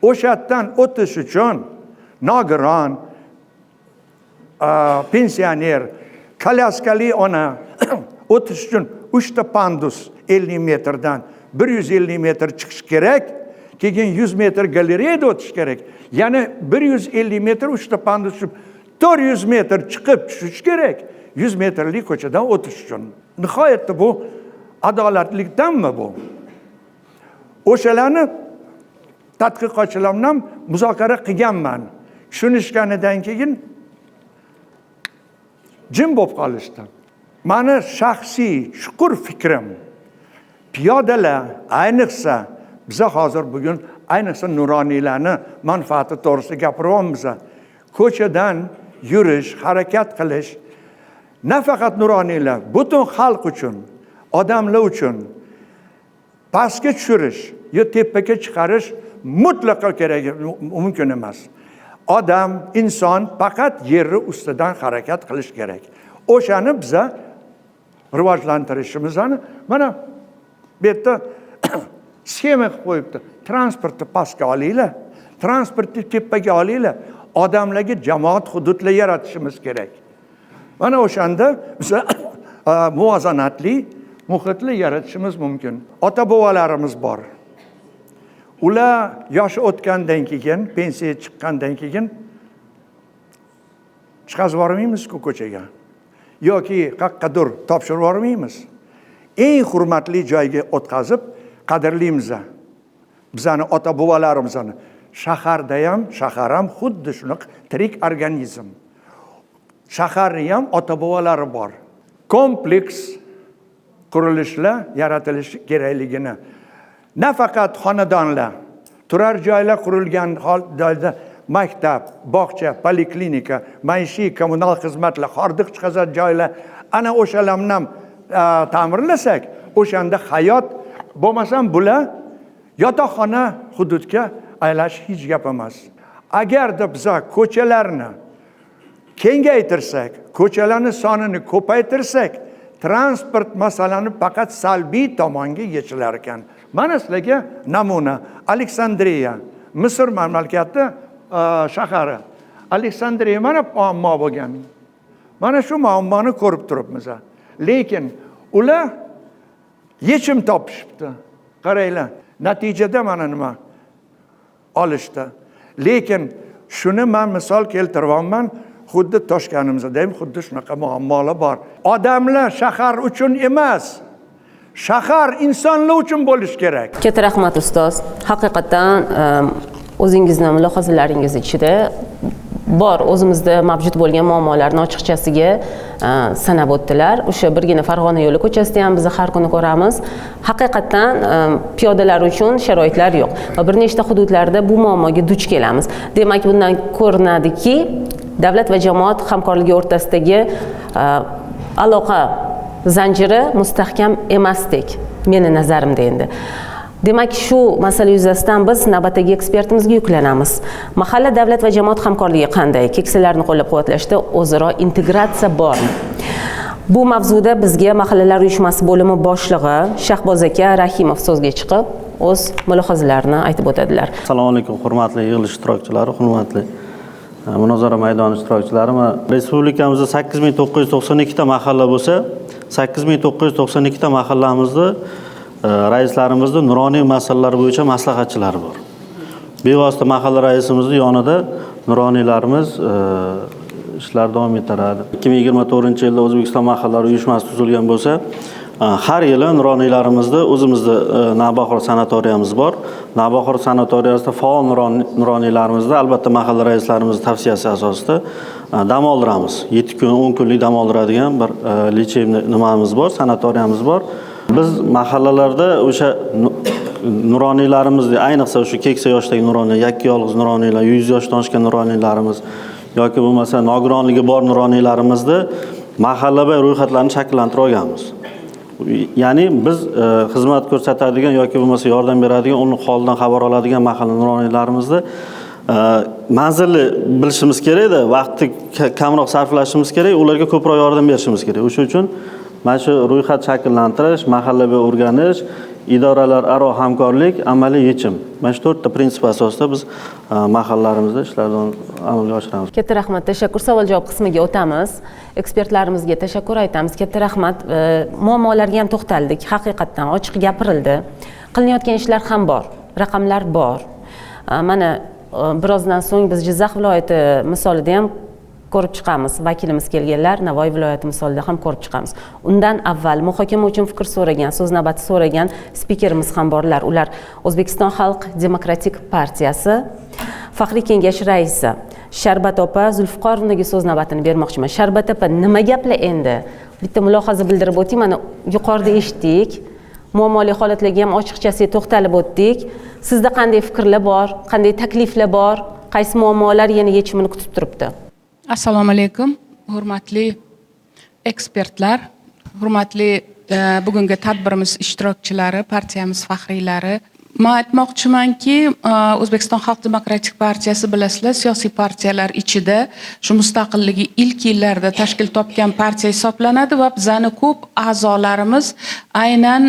S4: O'sha yerdan o'tish uchun nogiron, pensioner, kolyaskali ona o'tish uchun 3 ta pandus 50 metrdan 150 metr chiqish kerak. Keyin 100 metr galereyada o'tish kerak. Yana 150 metr 3 ta pandus tushib 400 metr chiqib tushish kerak. 100 metrlik ko'chadan o'tish uchun. Nihoyatda bu adolatlikdanmi bu? O'shalarni tadqiqotchilar bilan muzokara qilganman. Tushunishganidan keyin jim bo'lib qolishdi. Mani shaxsiy chuqur fikrim, piyodalar ayniqsa biza hozir bugun ayniqsa nuroniylarni manfaati to'g'risida gapiryapmiz. Ko'chadan yurish, harakat qilish nafaqat nuroniylar, butun xalq uchun, odamlar uchun pastga tushirish yo tepaga chiqarish mutlaqo kerak, mumkin emas. Odam, inson faqat yerni ustidan harakat qilish kerak. O'shani biza rivojlantirishimizni mana bu yerda sxema qilib qo'yibdi. Transportni pastga olinglar, transportni tepaga olinglar. Odamlarga jamoat hududlar yaratishimiz kerak. Mana o'shanda biza muvozanatli muhitni yaratishimiz mumkin. Ota-bobolarimiz bor. Ular yoshi o'tgandan keyin, pensiyaga chiqqandan keyin chiqazib yubormaymiz-ku ko'chaga. Yoki qayoqqadir topshirib yubormaymiz. Eng hurmatli joyga o'tkazib qadrlaymiz. Bizani ota-bobolarimizni. Shaharda ham, shahar ham xuddi shunaqa tirik organizm. Shaharni ham ota-bobolari bor. Kompleks qurilishlar yaratilishi kerakligini, nafaqat xonadonlar, turar joylar qurilgan holda maktab, bog'cha, poliklinika, maishiy kommunal xizmatlar, hordiq chiqazadigan joylar, ana o'shalarni ham ta'mirlasak, o'shanda hayot bo'lmasam bular yotoqxona hududga aylash hech gap emas. Agarda biza ko'chalarni kengaytirsak, ko'chalarni sonini ko'paytirsak, transport masalani faqat salbiy tomonga yechilar ekan. Mana sizlarga namuna Aleksandriya, Misr mamlakati shahari. Aleksandriya mana muammo bo'lgan. Mana shu muammoni ko'rib turibmiz. Lekin ular yechim topishibdi. Qaranglar, natijada mana nima olishdi. Lekin shuni men misol keltiryapman, xuddi Toshkanimizda ham xuddi shunaqa muammolar bor. Odamlar shahar uchun emas, shahar insonlar uchun bo'lish kerak.
S1: Katta rahmat ustoz. Haqiqatan o'zingizni mulohazalaringiz ichida bor o'zimizda mavjud bo'lgan muammolarni ochiqchasiga sanab o'tdilar. O'sha birgina Farg'ona yo'li ko'chasida ham biz har kuni ko'ramiz. Haqiqatan piyodalar uchun sharoitlar yo'q va bir nechta hududlarda bu muammoga duch kelamiz. Demak, bundan ko'rinadiki, davlat va jamoat hamkorligi o'rtasidagi aloqa zanjiri mustahkam emasdek meni nazarimda endi. Demak, shu masala yuzasidan biz navbatdagi ekspertimizga yuklanamiz. Mahalla davlat va jamoat hamkorligi qanday? Keksalarni qo'llab-quvvatlashda o'zaro integratsiya bormi? Bu mavzuda bizga Mahallalar uyushmasi bo'limi boshlig'i Shahboz aka Rahimov so'zga chiqib, o'z mulohazalarini aytib o'tadilar.
S5: Assalomu alaykum, hurmatli yig'ilish ishtirokchilari, hurmatli munozara maydoni ishtirokchilari. Mana respublikamizda 8992 ta mahalla bo'lsa, 8992 ta mahallamizda raislarimizni nuroniy masalalar bo'yicha maslahatchilari bor. Bevosita mahalla raisimizni yonida nuroniylarimiz ishlar davom ettiradi. 2024-yilda O'zbekiston mahallalari uyushmasi tuzilgan bo'lsa, har yili nuroniylarimizni o'zimizda Navbahor sanatoriyamiz bor. Navbahor sanatoriyasida faol nuroniylarimizni albatta mahalla raislarimiz tavsiyasi asosida dam oldiramiz. 7 kun, 10 kunlik dam oldiradigan bir lechebniy nimamiz bor, sanatoriyamiz bor. Biz mahallalarda o'sha nuroniylarimizni, ayniqsa o'sha keksa yoshdagi nuroniy, yakka yolg'iz nuroniylar, 100 yoshdan oshgan nuroniylarimiz yoki bo'lmasa nogironligi bor nuroniylarimizni mahallabay ro'yxatlarini shakllantirib olganmiz. Ya'ni biz xizmat ko'rsatadigan yoki bo'lmasa yordam beradigan, uni holidan xabar oladigan mahalla nuroniylarimizni manzilni bilishimiz kerakda, vaqtni kamroq sarflashimiz kerak, ularga ko'proq yordam berishimiz kerak. O'sha uchun mana shu ro'yxat shakllantirish, mahallaga o'rganish, idoralararo hamkorlik, amaliy yechim. Mana shu 4 ta prinsip asosida biz mahallalarimizda ishlarni amalga oshiramiz.
S1: Katta rahmat, tashakkur. Savol-javob qismiga o'tamiz. Ekspertlarimizga tashakkur aytamiz. Katta rahmat. Muammolarga ham to'xtaldik. Haqiqatdan ochiq gapirildi. Qilinayotgan ishlar ham bor, raqamlar bor. Mana birozdan so'ng biz Jizzax viloyati misolida ham ko'rib chiqamiz. Vakilimiz kelganlar, Navoiy viloyati misolida ham ko'rib chiqamiz. Undan avval muhokama uchun fikr so'ragan, so'z navbati so'ragan spikerimiz ham borlar. Ular O'zbekiston Xalq Demokratik Partiyasi Faxriy kengashi raisi Sharbat opa Zulfiqorovnaga so'z navbatini bermoqchiman. Sharbat opa, nima gaplar endi? Bitta mulohaza bildirib o'ting. Mana yuqorida eshitdik. Muammoli holatlarga ham ochiqchasiga to'xtalib o'tdik. Sizda qanday fikrlar bor, qanday takliflar bor, qaysi muammolar yana yechimini kutib turibdi?
S6: Assalomu alaykum, hurmatli ekspertlar, hurmatli bugungi tadbirimiz ishtirokchilari, partiyamiz faxriylari. Men aytmoqchimanki, O'zbekiston Xalq Demokratik Partiyasi, bilasizlar, siyosiy partiyalar ichida shu mustaqilligi ilk yillarda tashkil topgan partiya hisoblanadi va bizani ko'p a'zolarimiz aynan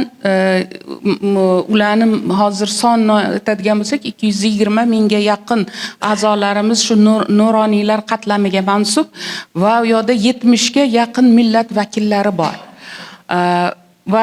S6: ularni hozir sonni aytadigan bo'lsak 220 mingga yaqin a'zolarimiz shu nuroniylar qatlamiga mansub va u yoqda 70 ga yaqin millat vakillari bor. Va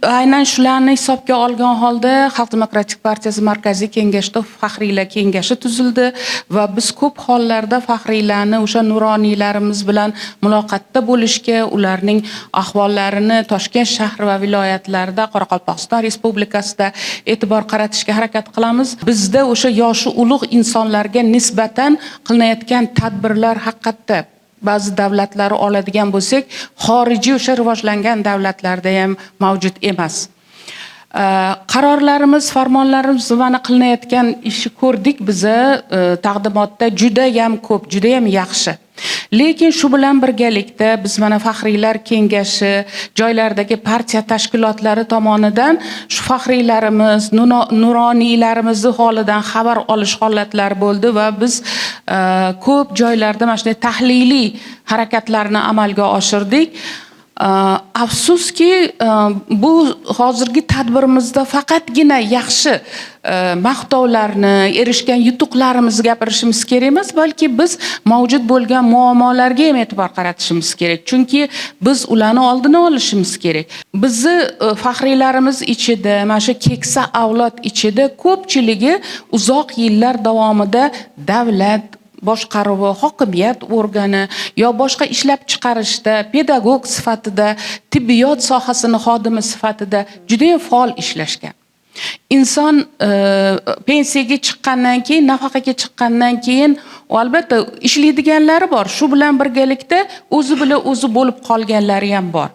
S6: aynan shularni hisobga olgan holda Xalq Demokratik Partiyasi Markaziy Kengashida Faxriylar Kengashi tuzildi va biz ko'p hollarda faxriylarni, o'sha nuroniylarimiz bilan muloqotda bo'lishga, ularning ahvollarini Toshkent shahri va viloyatlarida, Qoraqalpog'iston Respublikasida e'tibor qaratishga harakat qilamiz. Bizda o'sha yoshi ulug' insonlarga nisbatan qilinayotgan tadbirlar haqiqatda ba'zi davlatlarni oladigan bo'lsak, xorijiy o'sha rivojlangan davlatlarda ham mavjud emas. Qarorlarimiz, farmonlarimiz mana qilinayotgan ishni ko'rdik biza, taqdimotda juda ham ko'p, juda ham yaxshi. Lekin shu bilan birgalikda biz mana Faxriylar Kengashi, joylardagi partiya tashkilotlari tomonidan shu faxriylarimiz, nuroniylarimizni holidan xabar olish holatlari bo'ldi va biz ko'p joylarda mana shunday tahliliy harakatlarni amalga oshirdik. Afsuski, bu hozirgi tadbirimizda faqatgina yaxshi maqtovlarni, erishgan yutuqlarimizni gapirishimiz kerak emas, balki biz mavjud bo'lgan muammolarga ham e'tibor qaratishimiz kerak. Chunki biz ularni oldini olishimiz kerak. Bizni faxriylarimiz ichida, mana shu keksa avlod ichida ko'pchiligi uzoq yillar davomida davlat boshqaruvi, hokimiyat organi yo boshqa ishlab chiqarishda, pedagog sifatida, tibbiyot sohasini xodimi sifatida juda ham faol ishlashgan. Inson pensiyaga chiqqandan keyin, nafaqaga chiqqandan keyin u albatta ishlaydiganlari bor. Shu bilan birgalikda o'zi bilan o'zi bo'lib qolganlari ham bor.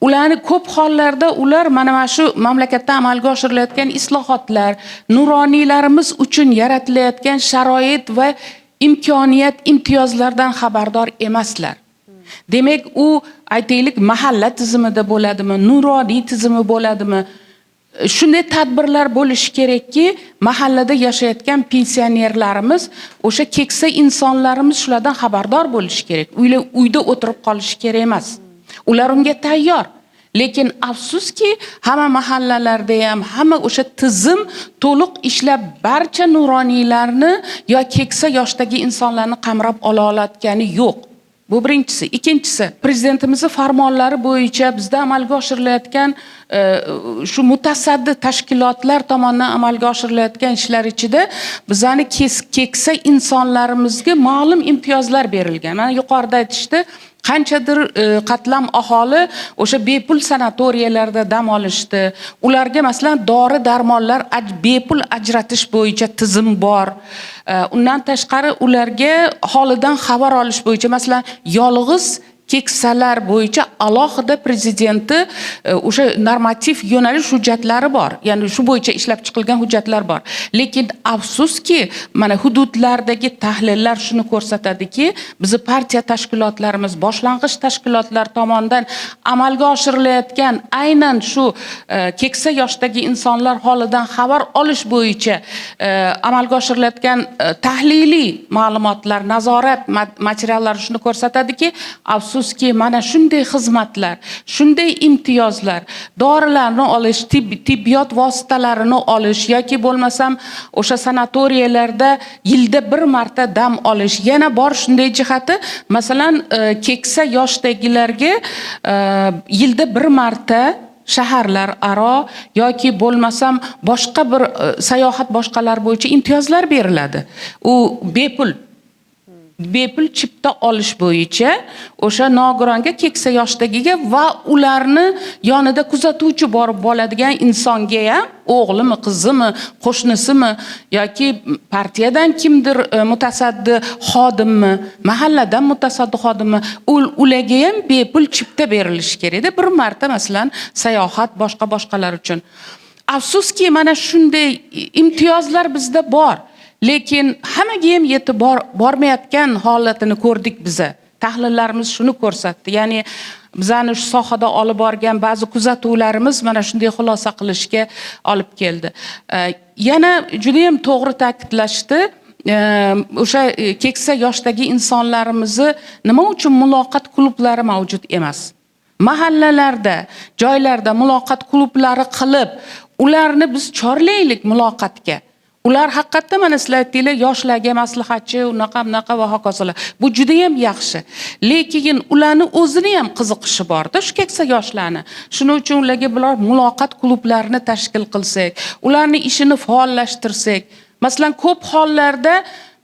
S6: Ularni ko'p hollarda ular mana shu mamlakatda amalga oshirilayotgan islohotlar, nuroniylarimiz uchun yaratilayotgan sharoit va imkoniyat, imtiyozlardan xabardor emaslar. Demak, u aytaylik mahalla tizimida bo'ladimi, nuroniy tizimi bo'ladimi? Shunday tadbirlar bo'lishi kerakki, mahallada yashayotgan pensionerlarimiz, o'sha keksa insonlarimiz shulardan xabardor bo'lishi kerak. Uylar uyda o'tirib qolishi kerak emas. Ular unga tayyor. Lekin afsuski, hamma mahallalarda ham hamma o'sha tizim to'liq ishlab barcha nuroniylarni yo keksa yoshdagi insonlarni qamrab ola olayotgani yo'q. Bu birinchisi. Ikkinchisi, prezidentimizning farmonlari bo'yicha bizda amalga oshirilayotgan shu mutasaddi tashkilotlar tomonidan amalga oshirilayotgan ishlar ichida bizani keksa insonlarimizga ma'lum imtiyozlar berilgan. Mana yuqorida aytishdi, qanchadir qatlam aholi o'sha bepul sanatoriyalarda dam olishdi. Ularga masalan dori-darmonlar bepul ajratish bo'yicha tizim bor. Undan tashqari ularga holidan xabar olish bo'yicha masalan yolg'iz Keksalar bo'yicha alohida prezidenti o'sha normativ yo'nalish hujjatlari bor, ya'ni shu bo'yicha ishlab chiqilgan hujjatlar bor. Lekin afsuski, mana hududlardagi tahlillar shuni ko'rsatadiki, bizni partiya tashkilotlarimiz, boshlang'ich tashkilotlar tomonidan amalga oshirilayotgan aynan shu keksa yoshdagi insonlar holidan xabar olish bo'yicha amalga oshirilayotgan tahliliy ma'lumotlar, nazorat materiallari shuni ko'rsatadiki, afsuski, mana shunday xizmatlar, shunday imtiyozlar, dorilarni olish, tibbiyot vositalarini olish yoki bo'lmasam o'sha sanatoriyalarda yilda bir marta dam olish. Yana bor shunday jihati, masalan, keksa yoshdagilarga yilda bir marta shaharlar aro yoki bo'lmasam boshqa bir sayohat boshqalar bo'yicha imtiyozlar beriladi. U bepul chipta olish bo'yicha o'sha nogironga, keksa yoshdagiga va ularni yonida kuzatuvchi borib bo'ladigan insonga ham, o'g'limi, qizimi, qo'shnisimi yoki partiyadan kimdir mutasaddi xodimmi, mahalladan mutasaddi xodimmi, ularga ham bepul chipta berilishi kerakda bir marta, masalan, sayohat boshqa boshqalar uchun. Afsuski, mana shunday imtiyozlar bizda bor, lekin hammaga ham yetib bormayotgan holatini ko'rdik biza. Tahlillarimiz shuni ko'rsatdi, ya'ni bizani shu sohada olib borgan ba'zi kuzatuvlarimiz mana shunday xulosa qilishga olib keldi. Yana judayam to'g'ri ta'kidlashdi. O'sha keksa yoshdagi insonlarimizni nima uchun muloqot klublari mavjud emas? Mahallalarda, joylarda muloqot klublari qilib, ularni biz chorlaylik muloqotga. Ular haqiqatda, mana sizlar aytdinglar, yoshlarga maslahatchi, unaqa bunaqa va hokazolar. Bu juda ham yaxshi, lekin ularni o'zini ham qiziqishi borda shu keksa yoshlarni. Shuning uchun ularga bular muloqot klublarini tashkil qilsak, ularni ishini faollashtirsak. Masalan, ko'p hollarda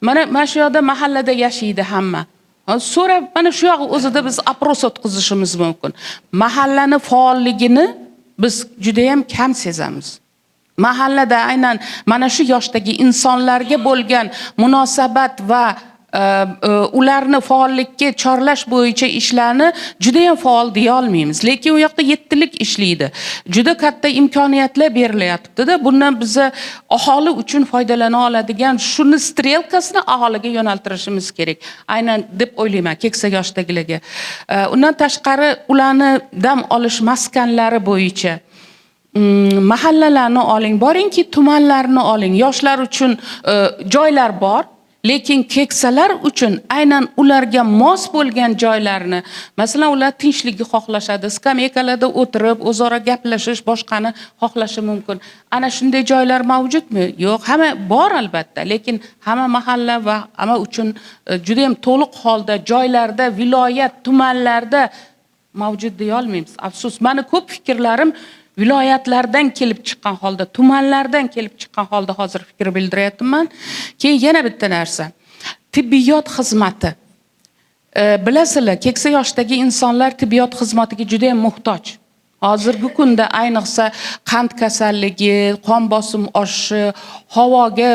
S6: mana shu yoqda mahallada yashaydi hamma. So'rab, mana shu yoq o'zida biz опрос o'tkazishimiz mumkin. Mahallani faolligini biz juda ham kam sezamiz. Mahallada aynan mana shu yoshdagi insonlarga bo'lgan munosabat va ularni faollikka chorlash bo'yicha ishlarni juda ham faol deya olmaymiz. Lekin u yoqda yettilik ishlaydi, juda katta imkoniyatlar berilyaptida. Bundan biza aholi uchun foydalana oladigan shuni strelkasini aholiga yo'naltirishimiz kerak aynan, deb o'ylayman, keksa yoshdagilarga. Undan tashqari, ularni dam olish maskanlari bo'yicha mahallalarni oling, boringki tumanlarni oling, yoshlar uchun joylar bor, lekin keksalar uchun aynan ularga mos bo'lgan joylarni, masalan, ular tinchlikni xohlashadi, skameykalarda o'tirib o'zaro gaplashish, boshqani xohlashi mumkin. Ana shunday joylar mavjudmi? Yo'q. Hamma bor albatta, lekin hamma mahalla va hamma uchun judayam to'liq holda joylarda, viloyat, tumanlarda mavjud deya olmaymiz, afsus. Mani ko'p fikrlarim viloyatlardan kelib chiqqan holda, tumanlardan kelib chiqqan holda hozir fikr bildiryapman. Keyin yana bitta narsa, tibbiyot xizmati. Bilasizlar, keksa yoshdagi insonlar tibbiyot xizmatiga juda yam muhtoj hozirgi kunda, ayniqsa qand kasalligi, qon bosim oshishi, havoga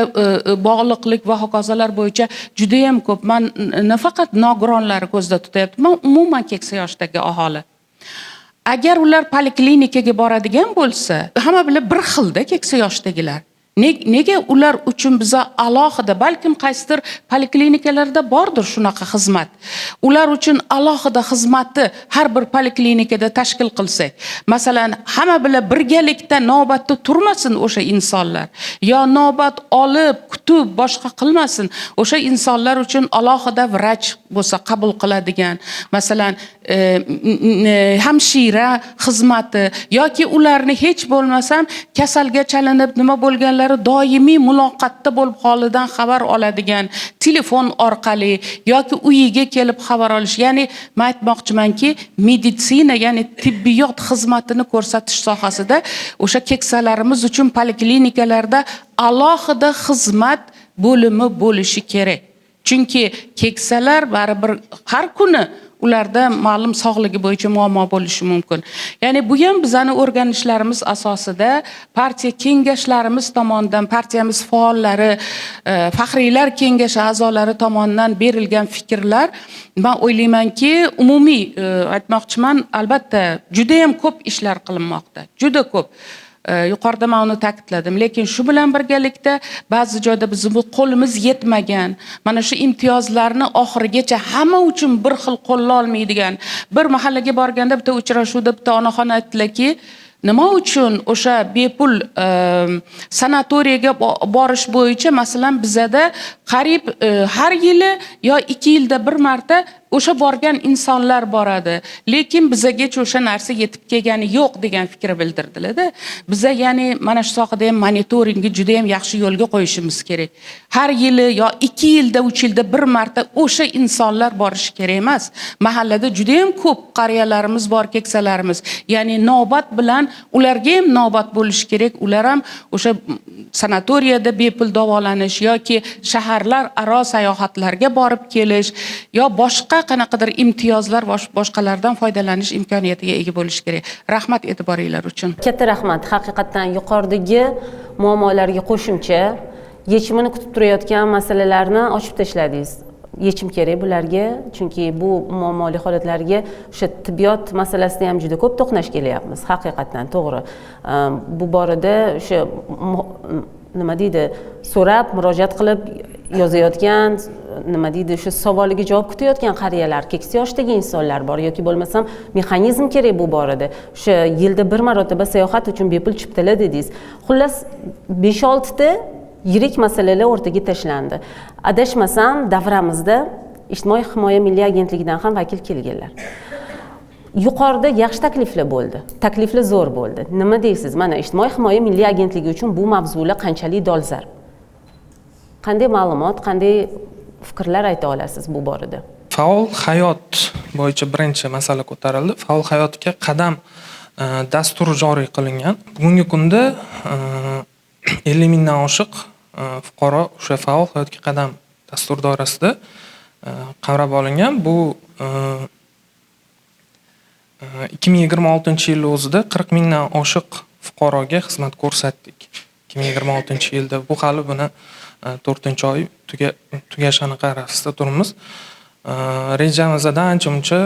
S6: bog'liqlik va hokazolar bo'yicha judayam ko'p. Man nafaqat nogironlarni ko'zda tutyapman, umuman keksa yoshdagi aholi. Agar ular poliklinikaga boradigan bo'lsa, hamma bilan bir xilda keksa yoshdagilar. Nega ular uchun biza alohida, balkim qaysidir poliklinikalarda bordir shunaqa xizmat, ular uchun alohida xizmatni har bir poliklinikada tashkil qilsak, masalan, hamma bilan birgalikda navbatda turmasin o'sha insonlar yo navbat olib kutib boshqa qilmasin. O'sha insonlar uchun alohida vrach bo'lsa qabul qiladigan, masalan, hamshira xizmati yoki ularni hech bo'lmasam kasalga chalinib nima bo'lganlari doimiy muloqotda bo'lib, holidan xabar oladigan, telefon orqali yoki uyiga kelib xabar olish. Ya'ni man aytmoqchimanki, meditsina, ya'ni tibbiyot xizmatini ko'rsatish sohasida o'sha keksalarimiz uchun poliklinikalarda alohida xizmat bo'limi bo'lishi kerak. Chunki keksalar baribir har kuni ularda ma'lum sog'ligi bo'yicha muammo bo'lishi mumkin. Ya'ni bu ham bizani o'rganishlarimiz asosida partiya kengashlarimiz tomonidan, partiyamiz faollari, faxriylar kengashi a'zolari tomonidan berilgan fikrlar, men o'ylaymanki, umumiy aytmoqchiman, albatta juda ham ko'p ishlar qilinmoqda, juda ko'p. Yuqorida men uni ta'kidladim, lekin shu bilan birgalikda ba'zi joyda bizim bu qo'limiz yetmagan, mana shu imtiyozlarni oxirigacha hamma uchun bir xil qo'lla olmaydigan. Bir mahallaga borganda bitta uchrashuvda bitta onaxon aytdilarki, nima uchun o'sha bepul sanatoriyaga borish bo'yicha, masalan, bizada qariyb har yili yo 2 yilda bir marta o'sha borgan insonlar boradi, lekin bizagacha o'sha narsa yetib kelgani yo'q degan fikr bildirdilar-da. Biza ya'ni mana shu sohada ham monitoringni juda ham yaxshi yo'lga qo'yishimiz kerak. Har yili yo 2 yilda, 3 yilda bir marta o'sha insonlar borishi kerak emas. Mahallada juda ham ko'p qariyalarimiz bor, keksalarimiz. Ya'ni navbat bilan ularga ham navbat bo'lishi kerak. Ular ham o'sha sanatoriyada bepul davolanish yoki shaharlar aro sayohatlarga borib kelish yo boshqa qanaqadir imtiyozlar boshqalardan foydalanish imkoniyatiga ega bo'lish kerak. Rahmat e'tiboringlar uchun.
S1: Katta rahmat. Haqiqatan yuqoridagi muammolarga qo'shimcha yechimini kutib turayotgan masalalarni ochib tashladingiz. Yechim kerak bularga, chunki bu muammoli holatlarga o'sha tibbiyot masalasida ham juda ko'p to'qnash kelyapmiz. Haqiqatan to'g'ri. Bu borada o'sha nima deydi, so'rab, murojaat qilib yozayotgan, nima deydi, o'sha savoliga javob kutayotgan qariyalar, keksa yoshdagi insonlar bor yoki bo'lmasam mexanizm kerak bu borada. O'sha yilda bir marotaba sayohat uchun bepul chiptalar dedingiz. Xullas 5-6 ta yirik masalalar o'rtaga tashlandi. Adashmasam, davramizda Ijtimoiy himoya milliy agentligidan ham vakil kelganlar. Yuqorida yaxshi takliflar bo'ldi. Takliflar zo'r bo'ldi. Nima deysiz? Mana Ijtimoiy himoya milliy agentligi uchun bu mavzular qanchalik dolzarb? Qanday ma'lumot, qanday fikrlar ayta olasiz bu borada?
S7: Faol hayot bo'yicha birinchi masala ko'tarildi. Faol hayotga qadam dasturi joriy qilingan. Bugungi kunda 50 mingdan oshiq fuqaro o'sha faol hayotga qadam dasturi doirasida qamrab olingan. Bu 2026-yil o'zida 40 mingdan oshiq fuqaroga xizmat ko'rsatdik. 2026-yilda bu hali buni 4-oy tugash aniq arafasida turibmiz. Rejamizdan ancha-muncha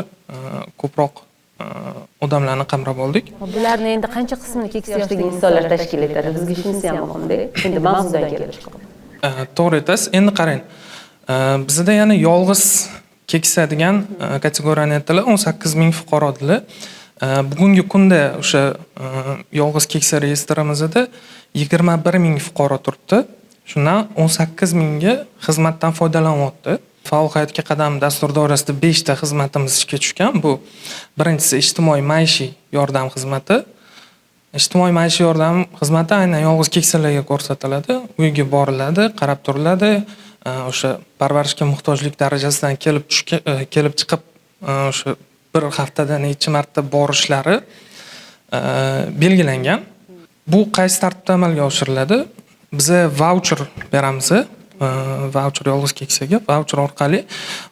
S7: ko'proq odamlarni qamrab oldik.
S1: Bularni endi qancha qismini keksa yoshdagi insonlar tashkil etadi? Bizga shunisi ham muhimda. Endi mavzudan kelib chiqib.
S7: To'g'ri aytasiz. Endi qarang. Bizda yana yolg'iz keksa degan kategoriyani aytdilar, 18 ming fuqaro dedilar. Bugungi kunda o'sha yolg'iz keksa reyestrimizda 21 ming fuqaro turibdi. Shundan 18 mingga xizmatdan foydalanyapti. Faol hayotga qadam dasturi doirasida 5 ta xizmatimiz ishga tushgan. Bu birinchisi ijtimoiy maishiy yordam xizmati. Ijtimoiy maishiy yordam xizmati aynan yolg'iz keksalarga ko'rsatiladi. Uyga boriladi, qarab turiladi. O'sha parvarishga muhtojlik darajasidan kelib chiqib o'sha bir haftada necha marta borishlari belgilangan. Bu qaysi tartibda amalga oshiriladi? Biz voucher beramiz. Voucher yolg'iz keksaga, voucher orqali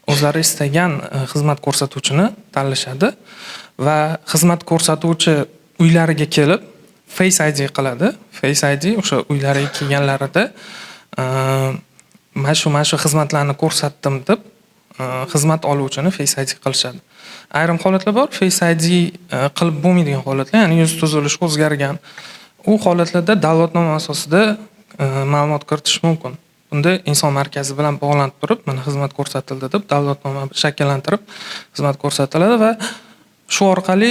S7: o'zlari istagan xizmat ko'rsatuvchini tanlashadi va xizmat ko'rsatuvchi uylariga kelib Face ID qiladi. Face ID o'sha uylariga kelganlarida mana shu xizmatlarni ko'rsatdim deb xizmat oluvchini Face ID qilishadi. Ayrim holatlar bor, Face ID qilib bo'lmaydigan holatlar, ya'ni yuz tuzilishi o'zgargan. U holatlarda dalolatnoma asosida ma'lumot kiritish mumkin. Bunda inson markazi bilan bog'lanib turib, mana xizmat ko'rsatildi deb dalolatnoma shakllantirib xizmat ko'rsatiladi va shu orqali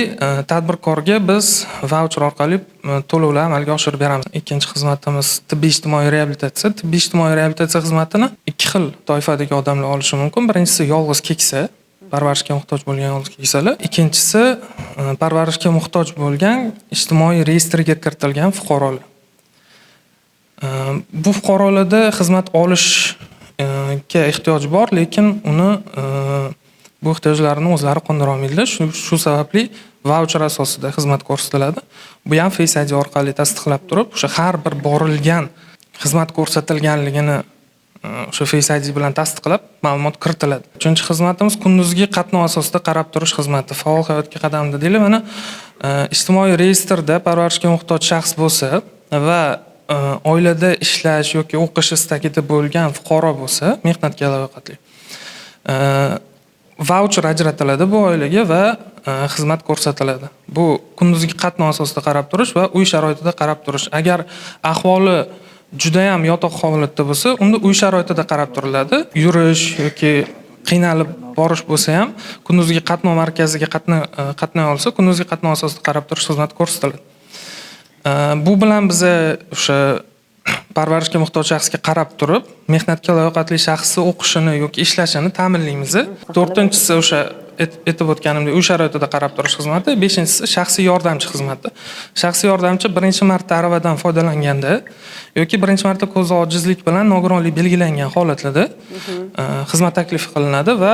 S7: tadbirkorga biz voucher orqali to'lovlar amalga oshirib beramiz. Ikkinchi xizmatimiz tibbiy ijtimoiy reabilitatsiya. Tibbiy ijtimoiy reabilitatsiya xizmatini ikki xil toifadagi odamlar olishi mumkin. Birinchisi yolg'iz keksa, parvarishga muhtoj bo'lgan yolg'iz keksalar. Ikkinchisi parvarishga muhtoj bo'lgan ijtimoiy reyestrga kiritilgan fuqarolar. Bu fuqarolarda xizmat olishga ehtiyoj bor, lekin uni bu ehtiyojlarini o'zlari qondira olmaydilar. Shu sababli voucher asosida xizmat ko'rsatiladi. Bu ham Face ID orqali tasdiqlab turib, o'sha har bir borilgan xizmat ko'rsatilganligini o'sha Face ID bilan tasdiqlab ma'lumot kiritiladi. Uchinchi xizmatimiz kunduzgi qatnov asosida qarab turish xizmati. Faol hayotga qadam deyiladi. Mana ijtimoiy reyestrda parvarishga muhtoj shaxs bo'lsa va oilada ishlash yoki o'qish istagida bo'lgan fuqaro bo'lsa, mehnatga layoqatli, vaucher ajratiladi bu oilaga va xizmat ko'rsatiladi. Bu kunduzgi qatnov asosida qarab turish va uy sharoitida qarab turish. Agar ahvoli judayam yotoq holatda bo'lsa, unda uy sharoitida qarab turiladi. Yurish yoki qiynalib borish bo'lsa ham kunduzgi qatnov markaziga qatnay olsa, kunduzgi qatnov asosida qarab turish xizmati ko'rsatiladi. Bu bilan biza o'sha parvarishga muhtoj shaxsga qarab turib, mehnatga layoqatli shaxsni o'qishini yoki ishlashini ta'minlaymiz. To'rtinchisi o'sha aytib o'tganimdek uy sharoitida qarab turish xizmati, beshinchisi shaxsiy yordamchi xizmati. Shaxsiy yordamchi birinchi marta aravadan foydalanganda yoki birinchi marta ko'zi ojizlik bilan nogironlik belgilangan holatlarda xizmat taklif qilinadi va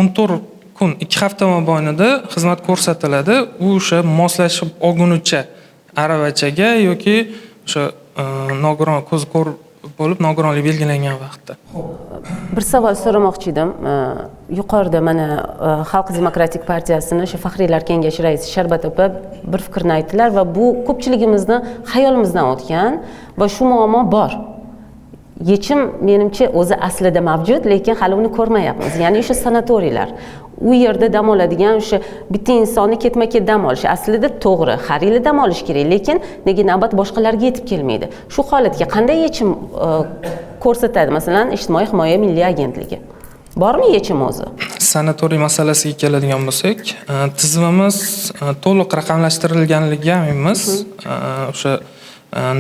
S7: 14 kun, 2 hafta mobaynida xizmat ko'rsatiladi. U o'sha moslashib olgunicha aravachaga yoki o'sha nogiron ko'zi ko'r bo'lib nogironlik belgilangan vaqtda.
S1: Bir savol so'ramoqchi edim. Yuqorida mana Xalq demokratik partiyasini o'sha Faxriylar kengashi raisi Sharbat opa bir fikrni aytdilar va bu ko'pchiligimizni xayolimizdan o'tgan va shu muammo bor. Yechim menimcha o'zi aslida mavjud, lekin hali uni ko'rmayapmiz. Ya'ni o'sha sanatoriylar, u yerda dam oladigan o'sha bitta insonni ketma-ket dam olishi aslida to'g'ri, har yili dam olish kerak, lekin nega navbat boshqalarga yetib kelmaydi? Shu holatga qanday yechim ko'rsatadi? Masalan, Ijtimoiy himoya milliy agentligi. Bormi yechim o'zi?
S7: Sanatoriy masalasiga keladigan bo'lsak, tizimimiz to'liq raqamlashtirilganligiga aminmiz. O'sha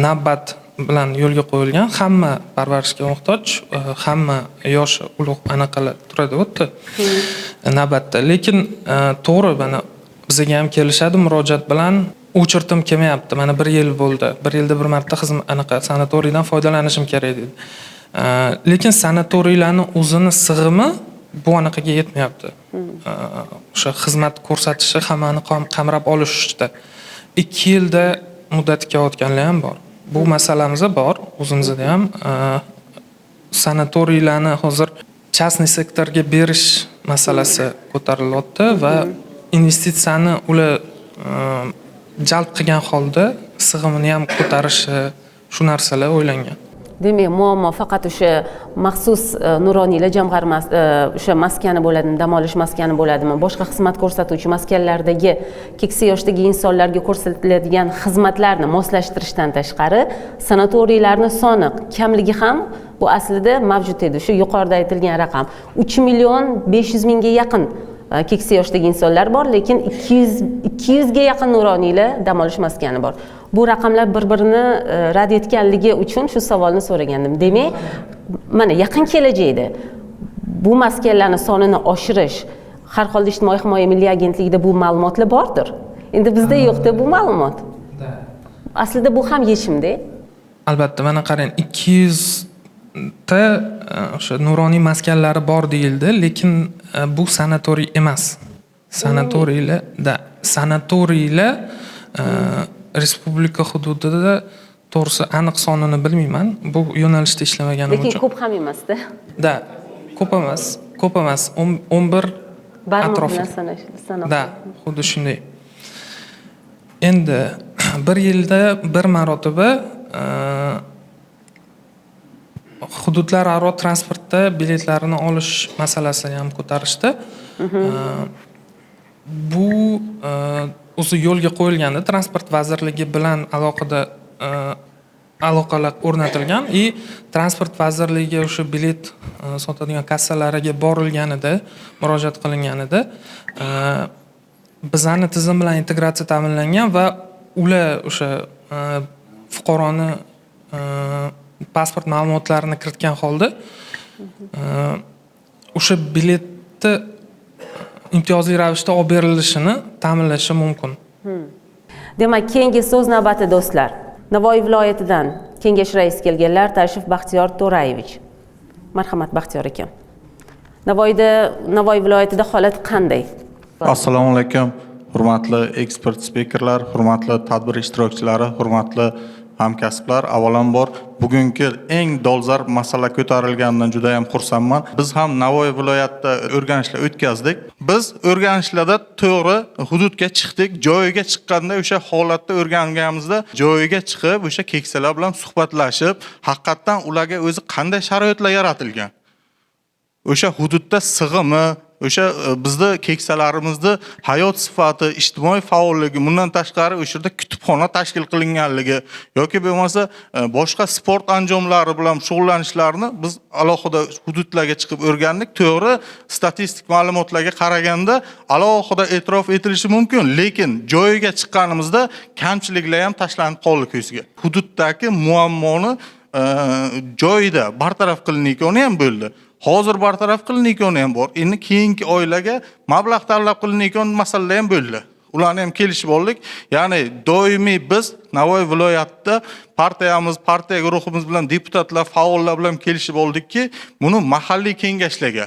S7: navbat bilan yo'lga qo'yilgan, hamma parvarishga muhtoj, hamma yosh ulug' anaqalar turadi u yerda navbatda. Lekin to'g'ri, mana bizga ham kelishadi murojaat bilan, o'chirtim kelmayapti. Mana 1 yil bo'ldi. 1 yilda bir marta xizmat anaqa sanatoriydan foydalanishim kerak dedi. Lekin sanatoriylarning o'zini sig'imi bu anaqaga yetmayapti. O'sha xizmat ko'rsatishi hammani qamrab olishda 2 yilda muddati kelayotganlar ham bor. Bu masalamiz bor, o'zimizda ham sanatoriylarni hozir частный sektorga berish masalasi ko'tarilyapti va investitsiyani ular jalb qilgan holda sig'imini ham ko'tarishi, shu narsalar o'ylangan.
S1: Demak, muammo faqat o'sha maxsus nuroniylar jamg'armasi, o'sha maskani bo'ladimi, dam olish maskani bo'ladimi, boshqa xizmat ko'rsatuvchi maskanlardagi keksa yoshdagi insonlarga ko'rsatiladigan xizmatlarni moslashtirishdan tashqari sanatoriylarni soni kamligi ham bu aslida mavjud edi. Shu yuqorida aytilgan raqam 3 500 000 ga yaqin keksa yoshdagi insonlar bor, lekin 200 ga yaqin nuroniylar dam olish maskani bor. Bu raqamlar bir-birini rad etganligi uchun shu savolni so'ragandim. Demak, mana yaqin kelajakda bu maskanlarning sonini oshirish, har holda Ijtimoiy himoya milliy agentligida bu ma'lumotlar bordir. Endi bizda yo'qda bu ma'lumot. Aslida bu ham yechimda.
S7: Albatta, mana qarang, 200 ta o'sha nuroniy maskanlari bor deyildi, lekin bu sanatoriy emas. Sanatoriylar, sanatoriylar respublika hududida to'g'risi aniq sonini bilmayman. Bu yo'nalishda ishlamaganim uchun.
S1: Lekin ko'p ham emas-da.
S7: Da, ko'p emas, ko'p emas. 11 atrofida. Da, xuddi shunday. Endi bir yilda bir marotaba hududlararo transportda biletlarni olish masalasini ham ko'tarishdi. Bu o'zi yo'lga qo'yilganda Transport vazirligi bilan aloqada aloqalar o'rnatilgan и Transport vazirligiga o'sha bilet sotadigan kassalariga borilganida, murojaat qilinganida bizani tizim bilan integratsiya ta'minlangan va ular o'sha fuqaroni pasport ma'lumotlarini kiritgan holda o'sha biletni imtiyozli ravishda olib berilishini ta'minlashi mumkin.
S1: Demak, keyingi so'z navbati do'stlar. Navoiy viloyatidan kengash raisi kelganlar Tashrif Baxtiyor To'rayevich. Marhamat Baxtiyor aka. Navoiy viloyatida holat qanday?
S8: Assalomu alaykum, hurmatli ekspert spikerlar, hurmatli tadbir ishtirokchilari, hurmatli Hamkasblar, avvalambor bugungi eng dolzarb masala ko'tarilganidan juda ham xursandman. Biz ham Navoiy viloyatida o'rganishlar o'tkazdik. Biz o'rganishlarda to'g'ri hududga chiqdik. Joyiga chiqqanda o'sha holatda o'rganganimizda joyiga chiqib, o'sha keksalar bilan suhbatlashib, haqiqatdan ularga o'zi qanday sharoitlar yaratilgan, o'sha hududda sig'imi, o'sha bizni keksalarimizni hayot sifati, ijtimoiy faolligi, bundan tashqari o'sha yerda kutubxona tashkil qilinganligi yoki bo'lmasa boshqa sport anjomlari bilan shug'ullanishlarini biz alohida hududlarga chiqib o'rgandik. To'g'ri, statistik ma'lumotlarga qaraganda alohida e'tirof etilishi mumkin, lekin joyiga chiqqanimizda kamchiliklar ham tashlanib qoldi ko'zga. Hududdagi muammoni joyida bartaraf qilinayotgani ham bo'ldi. Hozir bartaraf qilinayotgani ham bor. Endi keyingi oylarga mablag' talab qilinayotgan masalalar ham bo'ldi. Ularni ham kelishib oldik. Ya'ni doimiy biz Navoiy viloyatida partiyamiz, partiya guruhimiz bilan, deputatlar, faollar bilan kelishib oldikki, buni mahalliy kengashlarga,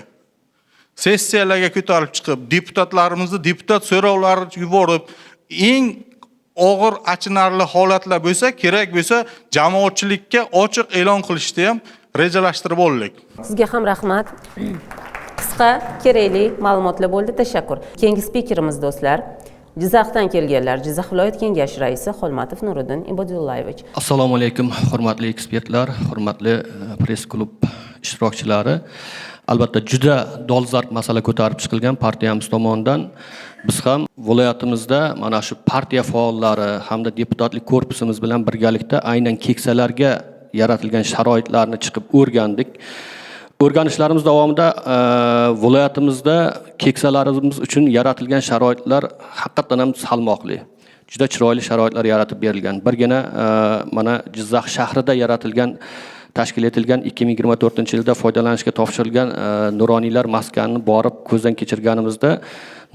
S8: sessiyalarga ko'tarib chiqib, deputatlarimizni deputat so'rovlari yuborib, eng og'ir achinarli holatlar bo'lsa, kerak bo'lsa jamoatchilikka ochiq e'lon qilishni ham rejalashtirib oldik.
S1: Sizga ham rahmat. Qisqa, kerakli ma'lumotlar bo'ldi. Tashakkur. Keyingi spikerimiz do'stlar, Jizzaxdan kelganlar, Jizzax viloyat kengashi raisi Xolmatov Nuriddin Ibodullayevich.
S9: Assalomu alaykum, hurmatli ekspertlar, hurmatli press klub ishtirokchilari. Albatta juda dolzarb masala ko'tarib chiqilgan partiyamiz tomonidan. Biz ham viloyatimizda mana shu partiya faollari hamda deputatlik korpusimiz bilan birgalikda aynan keksalarga yaratilgan sharoitlarni chiqib o'rgandik. O'rganishlarimiz davomida viloyatimizda keksalarimiz uchun yaratilgan sharoitlar haqiqatan ham salmoqli. Juda chiroyli sharoitlar yaratib berilgan. Birgina mana Jizzax shahrida yaratilgan, tashkil etilgan 2024-yilda foydalanishga topshirilgan nuroniylar maskanini borib ko'zdan kechirganimizda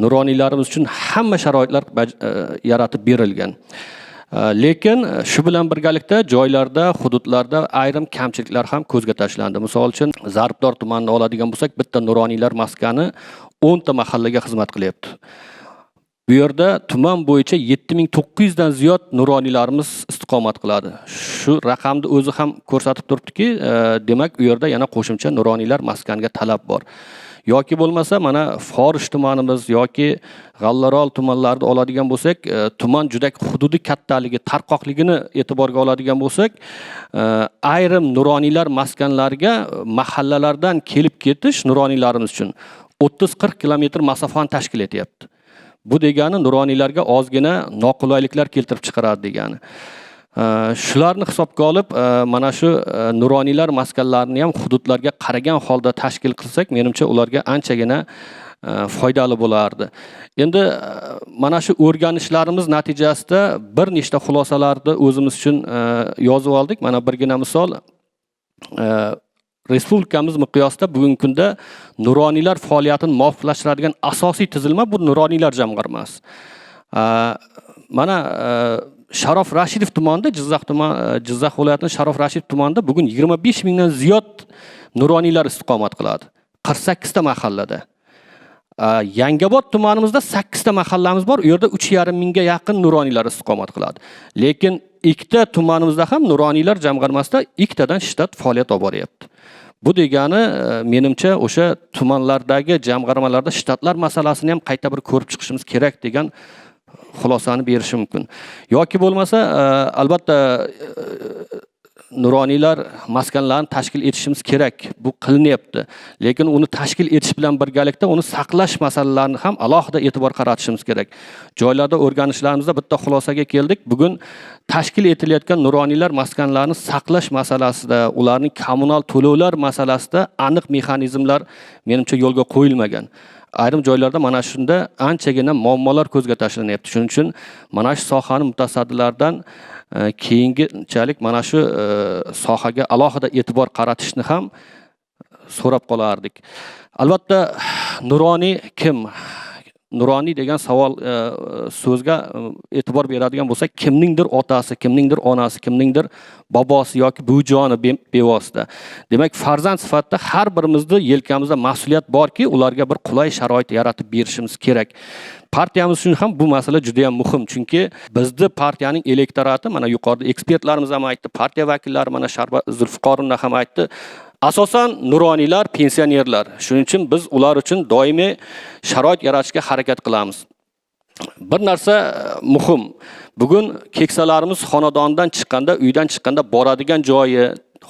S9: nuroniylarimiz uchun hamma sharoitlar yaratib berilgan. Lekin shu bilan birgalikda joylarda, hududlarda ayrim kamchiliklar ham ko'zga tashlandi. Misol uchun, Zarbdor tumanini oladigan bo'lsak, bitta nuroniylar maskani 10 ta mahallaga xizmat qilyapti. Bu yerda tuman bo'yicha 7900 dan ziyod nuroniylarimiz istiqomat qiladi. Shu raqamni o'zi ham ko'rsatib turibdiki, demak, u yerda yana qo'shimcha nuroniylar maskaniga talab bor. Yoki bo'lmasa mana Forish tumanimiz yoki G'allarol tumanlarini oladigan bo'lsak, tuman juda hududi kattaligi, tarqoqligini e'tiborga oladigan bo'lsak, ayrim nuroniylar maskanlariga mahallalardan kelib ketish nuroniylarimiz uchun 30-40 kilometr masofani tashkil etyapti. Bu degani nuroniylarga ozgina noqulayliklar keltirib chiqaradi degani. Shularni hisobga olib, mana shu nuroniylar maskanlarini ham hududlarga qaragan holda tashkil qilsak, menimcha ularga anchagina foydali bo'lardi. Endi mana shu o'rganishlarimiz natijasida bir nechta xulosalarni o'zimiz uchun yozib oldik. Mana birgina misol, respublikamiz miqyosida bugungi kunda nuroniylar faoliyatini muvofiqlashtiradigan asosiy tizilma bu nuroniylar jamg'armasi. Mana Sharof Rashidov tumanida, Jizzax viloyatining Sharof Rashidov tumanida bugun 25 mingdan ziyod nuroniylar istiqomat qiladi. 48 ta mahallada. Yangiobod tumanimizda 8 ta mahallamiz bor, u yerda 3,5 mingga yaqin nuroniylar istiqomat qiladi. Lekin ikkita tumanimizda ham nuroniylar jamg'armasida ikkitadan shtat faoliyat olib boryapti. Bu degani, menimcha, o'sha tumanlardagi jamg'armalarda shtatlar masalasini ham qayta bir ko'rib chiqishimiz kerak degan xulosani berishi mumkin. Yoki bo'lmasa, albatta nuroniylar maskanlarini tashkil etishimiz kerak. Bu qilinyapti. Lekin uni tashkil etish bilan birgalikda uni saqlash masalalarini ham alohida e'tibor qaratishimiz kerak. Joylarda o'rganishlarimizda bitta xulosaga keldik. Bugun tashkil etilayotgan nuroniylar maskanlarini saqlash masalasida, ularning kommunal to'lovlar masalasida aniq mexanizmlar menimcha yo'lga qo'yilmagan. Ayrim joylarda mana shunda anchagina muammolar ko'zga tashlanyapti. Shuning uchun mana shu sohani mutasaddilaridan keyinchalik mana shu sohaga alohida e'tibor qaratishni ham so'rab qolardik. Albatta, nuroniy kim? Nuroniy degan savol so'zga e'tibor beradigan bo'lsak, kimningdir otasi, kimningdir onasi, kimningdir bobosi yoki buvijoni bevosita. Demak, farzand sifatida har birimizda yelkamizda mas'uliyat borki, ularga bir qulay sharoit yaratib berishimiz kerak. Partiyamiz uchun ham bu masala juda ham muhim, chunki bizni partiyaning elektorati, mana yuqorida ekspertlarimiz ham aytdi, partiya vakillari mana Sharbat Zulfiqorovna ham aytdi, asosan nuroniylar, pensionerlar. Shuning uchun biz ular uchun doimiy sharoit yaratishga harakat qilamiz. Bir narsa muhim. Bugun keksalarimiz xonadondan chiqqanda, uydan chiqqanda boradigan joyi,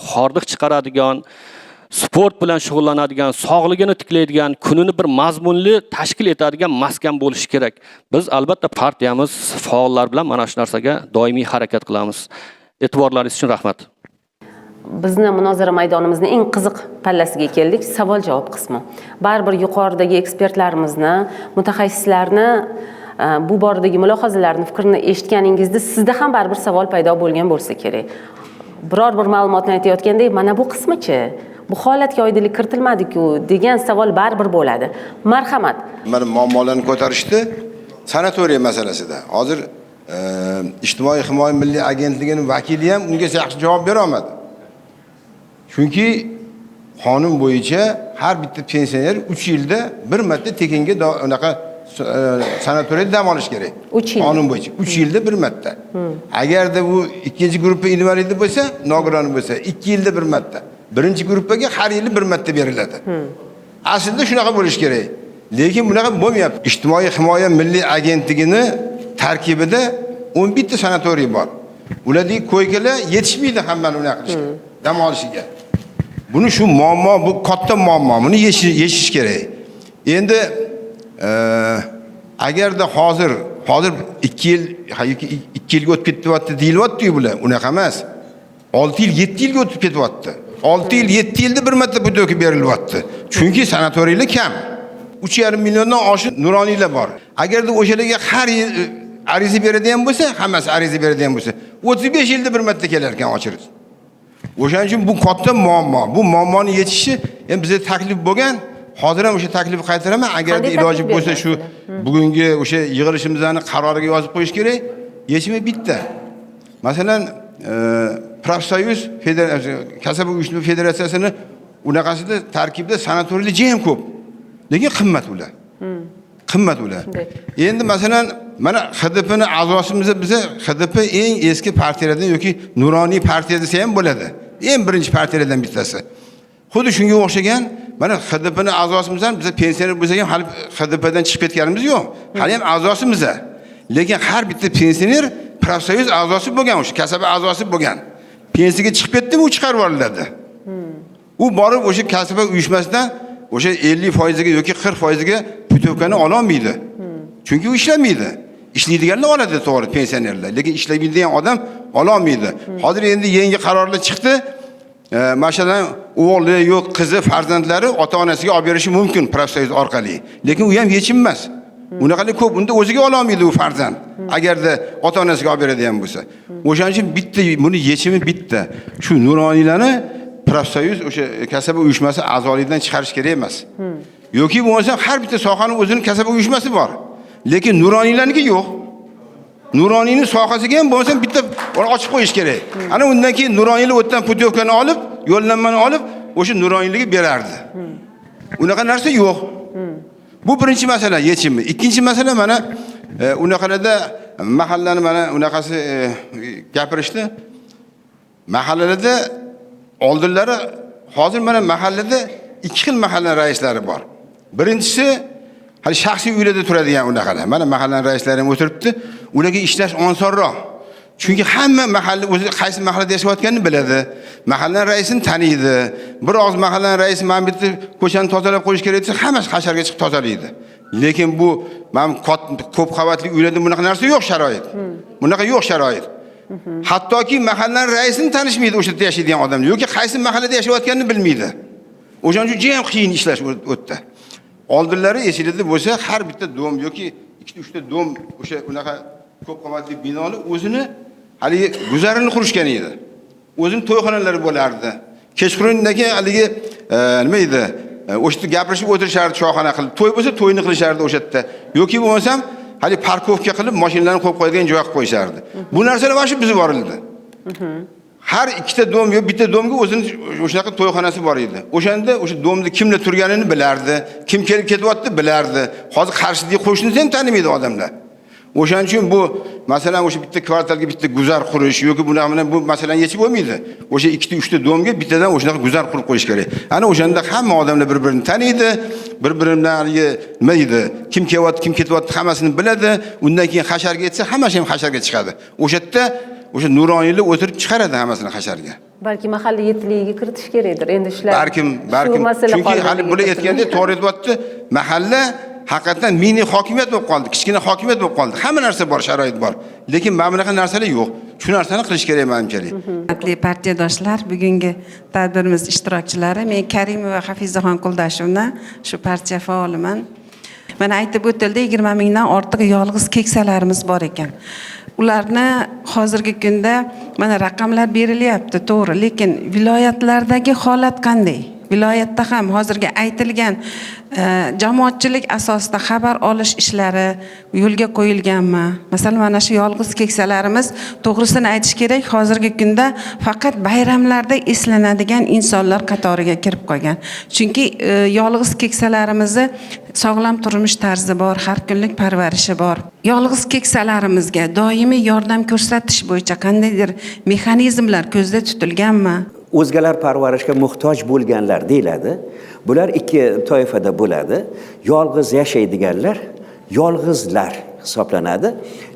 S9: hordiq chiqaradigan, sport bilan shug'ullanadigan, sog'ligini tiklaydigan, kunini bir mazmunli tashkil etadigan maskan bo'lishi kerak. Biz albatta partiyamiz faollar bilan mana shu narsaga doimiy harakat qilamiz. E'tiborlaringiz uchun rahmat.
S1: Bizni munozara maydonimizning eng qiziq pallasiga keldik, savol-javob qismi. Baribir yuqoridagi ekspertlarimizni, mutaxassislarni bu boradagi mulohazalarini, fikrini eshitganingizda sizda ham baribir savol paydo bo'lgan bo'lsa kerak. Biror bir ma'lumotni aytayotganda, mana bu qismichi, bu holatga oydinlik kiritilmadi-ku degan savol baribir bo'ladi. Marhamat.
S10: Mana muammolarni ko'tarishdi sanatoriya masalasida. Hozir Ijtimoiy himoya milliy agentligining vakili ham unga yaxshi javob bera olmadi. Chunki qonun bo'yicha har bitta pensioner 3 yilda bir marta tekinga unaqa sanatoriyada dam olish kerak.
S1: 3 yil.
S10: Qonun bo'yicha 3 yilda bir marta. Agarda bu ikkinchi guruhga invalidi bo'lsa, nogironi bo'lsa, 2 yilda bir marta. Birinchi guruhga har yili bir marta beriladi. Aslida shunaqa bo'lish kerak. Lekin bunaqa bo'lmayapti. Ijtimoiy himoya milliy agentligini tarkibida 11 ta sanatoriy bor. Ulardagi koykalar yetishmaydi hammani unaqa qilishga, dam olishiga. Buni shu muammo, bu katta muammo. Buni yechish kerak. Endi agarda hozir 2 yil, 2 yilga o'tib ketyapti deyilyapti-yu bular, unaqa emas. 6 yil, 7 yilga o'tib ketyapti. 6 yil, 7 yilda bir marta putyovka berilyapti. Chunki sanatoriylar kam. 3,5 milliondan oshiq nuroniylar bor. Agarda o'shalarga har yil ariza beradigan bo'lsa, hammasi ariza beradigan bo'lsa, 35 yilda bir marta kelar ekan ochirish. O'shaning uchun bu katta muammo. Bu muammoni yechishi endi bizga taklif bo'lgan. Hozir ham o'sha taklifni qaytaraman. Agarda iloji bo'lsa shu bugungi o'sha yig'ilishimizni qaroriga yozib qo'yish kerak. Yechimi bitta. Masalan, Profsoyuz kasaba uyushma federatsiyasini unaqasida tarkibida sanatoriylar juda ham ko'p. Lekin qimmat ular. Qimmat ular. Endi masalan, mana HDPni a'zosimiz biza HDP eng eski partiyalardan yoki nuroniy partiya desa ham bo'ladi. Eng birinchi partiyalardan bittasi. Xuddi shunga o'xshagan mana HDPni a'zosimiz ham biza pensioner bo'lsak ham hali HDPdan chiqib ketganimiz yo'q. Hali ham a'zosimiz. Lekin har bitta pensioner profsoyuz a'zosi bo'lgan, o'sha kasaba a'zosi bo'lgan. Pensiyaga chiqib ketdimi, u chiqarib yuboriladi. U borib o'sha kasaba uyushmasidan o'sha 50% ga yoki 40% ga putyovkani ola olmaydi. Chunki u ishlamaydi. Ishlaydiganlar oladi to'g'ri pensionerlar, lekin ishlamaydigan odam ola olmaydi. Hozir endi yangi qarorlar chiqdi. Masalan, o'g'li yo'q, qizi, farzandlari ota-onasiga olib berishi mumkin profsoyuz orqali. Lekin u ham yechim emas. Unaqalik ko'p, unda o'ziga ola olmaydi u farzand. Agarda ota-onasiga olib beradigan bo'lsa. O'shaning uchun bitta buni yechimi bitta. Shu nuroniylarni profsoyuz o'sha kasaba uyushmasi a'zoligidan chiqarish kerak emas. Yoki bo'lmasa har bitta sohaning o'zining kasaba uyushmasi bor. Lekin nuroniylarniki yo'q. Nuroniyning sohasiga ham bo'lmasa bitta ochib qo'yish kerak. Ana undan keyin nuroniylar o'tdan putyovkani olib, yo'llanmani olib, o'sha nuroniylarga berardi. Unaqa narsa yo'q. Bu birinchi masala yechimi. Ikkinchi masala mana unaqalarda mahallani mana unaqasi gapirishdi. Mahallalarda oldinlari hozir mana mahallada ikki xil mahalla raislari bor. Birinchisi hali shaxsiy uylarda turadigan unaqalar. Mana mahallaning raislari ham o'tiribdi. Ularga ishlash osonroq. Chunki hamma mahalla o'zi qaysi mahallada yashayotganini biladi. Mahallaning raisini taniydi. Bir og'iz mahallaning raisi mana bu yerda ko'chani tozalab qo'yish kerak desa, hammasi hasharga chiqib tozalaydi. Lekin bu mana ko'p qavatli uylarda bunaqa narsa yo'q sharoit. Bunaqa yo'q sharoit. Hattoki mahallaning raisini tanishmaydi o'sha yerda yashaydigan odamlar yoki qaysi mahallada yashayotganini bilmaydi. O'shaning uchun juda ham qiyin ishlash u yerda. Oldinlari esingizda bo'lsa, har bitta dom yoki 2-3 ta dom o'sha unaqa ko'p qavatli binoni o'zini haligi guzarini qurishgan edi. O'zini to'yxonalari bo'lardi. Kechqurundan keyin haligi nima edi? O'sha yerda gapirishib o'tirishardi, choyxona qilib. To'y bo'lsa to'yni qilishardi o'sha yerda. Yoki bo'lmasam hali парковка qilib mashinalarni qo'yib qo'yadigan joy qilib qo'yishardi. Bu narsalar вообще buzib yuborildi. Har ikkita dom yo bitta domga o'zini o'shanaqa to'yxonasi bor edi. O'shanda o'sha domda kimlar turganini bilardi, kim kelib ketyapti bilardi. Hozir qarshidagi qo'shnisi ham tanimaydi odamlar. O'shaning uchun bu masalan o'sha bitta kvartalga bitta guzar qurish yoki bunaqa bilan bu masalani yechib bo'lmaydi. O'sha ikkita, uchta domga bittadan o'shanaqa guzar qurib qo'yish kerak. Ana o'shanda hamma odamlar bir-birini taniydi, bir-biri bilan haligi nima deydi, kim kelyapti, kim ketyapti hammasini biladi. Undan keyin hasharga yetsa hammasi ham hasharga chiqadi. O'sha yerda o'sha nuroniylar o'tirib chiqaradi hammasini hasharga.
S1: Balki mahalla yetiligiga kiritish kerakdir. Endi shular
S10: Balkim, balkim. Chunki hali bular aytgandek to'g'ri aytyapti. Mahalla haqiqatan mini hokimiyat bo'lib qoldi, kichkina hokimiyat bo'lib qoldi. Hamma narsa bor, sharoit bor. Lekin mana bunaqa narsalar yo'q. Shu narsani qilish kerak menimcha.
S11: Hurmatli partiyadoshlar, bugungi tadbirimiz ishtirokchilari, men Karimova Hafizaxon Quldashovna, shu partiya faoliman. Mana aytib o'tildi, 20 mingdan ortiq yolg'iz keksalarimiz bor ekan. Ularni hozirgi kunda mana raqamlar berilyapti, to'g'ri, lekin viloyatlardagi holat qanday? Viloyatda ham hozirgi aytilgan jamoatchilik asosida xabar olish ishlari yo'lga qo'yilganmi? Masalan, mana shu yolg'iz keksalarimiz, to'g'risini aytish kerak, hozirgi kunda faqat bayramlarda eslanadigan insonlar qatoriga kirib qolgan. Chunki yolg'iz keksalarimizni sog'lom turmush tarzi bor, har kunlik parvarishi bor. Yolg'iz keksalarimizga doimiy yordam ko'rsatish bo'yicha qandaydir mexanizmlar ko'zda tutilganmi?
S3: O'zgalar parvarishga muhtoj bo'lganlar deyiladi. Bular ikki toifada bo'ladi. Yolg'iz yashaydiganlar, yolg'izlar hisoblanadi.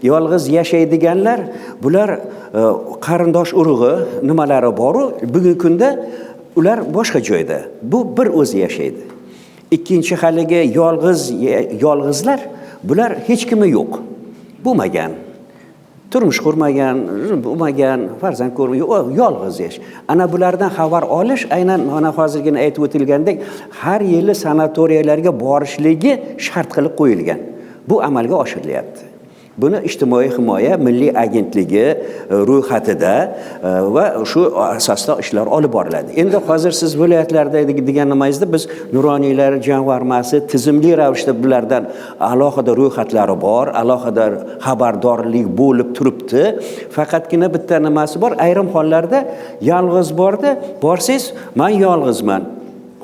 S3: Yolg'iz yashaydiganlar bular qarindosh urug'i nimalari boru, bugungi kunda ular boshqa joyda. Bu bir o'zi yashaydi. Ikkinchi haligi yolg'izlar, bular hech kimi yo'q. Bo'lmagan. Turmush qurmagan, bo'lmagan, farzand ko'rmagan, yolg'iz yash. Ana bulardan xabar olish aynan mana hozirgina aytib o'tilgandek, har yili sanatoriyalarga borishligi shart qilib qo'yilgan. Bu amalga oshirilyapti. Buni Ijtimoiy himoya milliy agentligi ro'yxatida va shu asosda ishlar olib boriladi. Endi hozir siz viloyatlarda degan nimangizda biz nuroniylar jamg'armasi tizimli ravishda bulardan alohida ro'yxatlari bor, alohida xabardorlik bo'lib turibdi. Faqatgina bitta nimasi bor, ayrim hollarda yolg'iz borda, borsangiz men yolg'izman.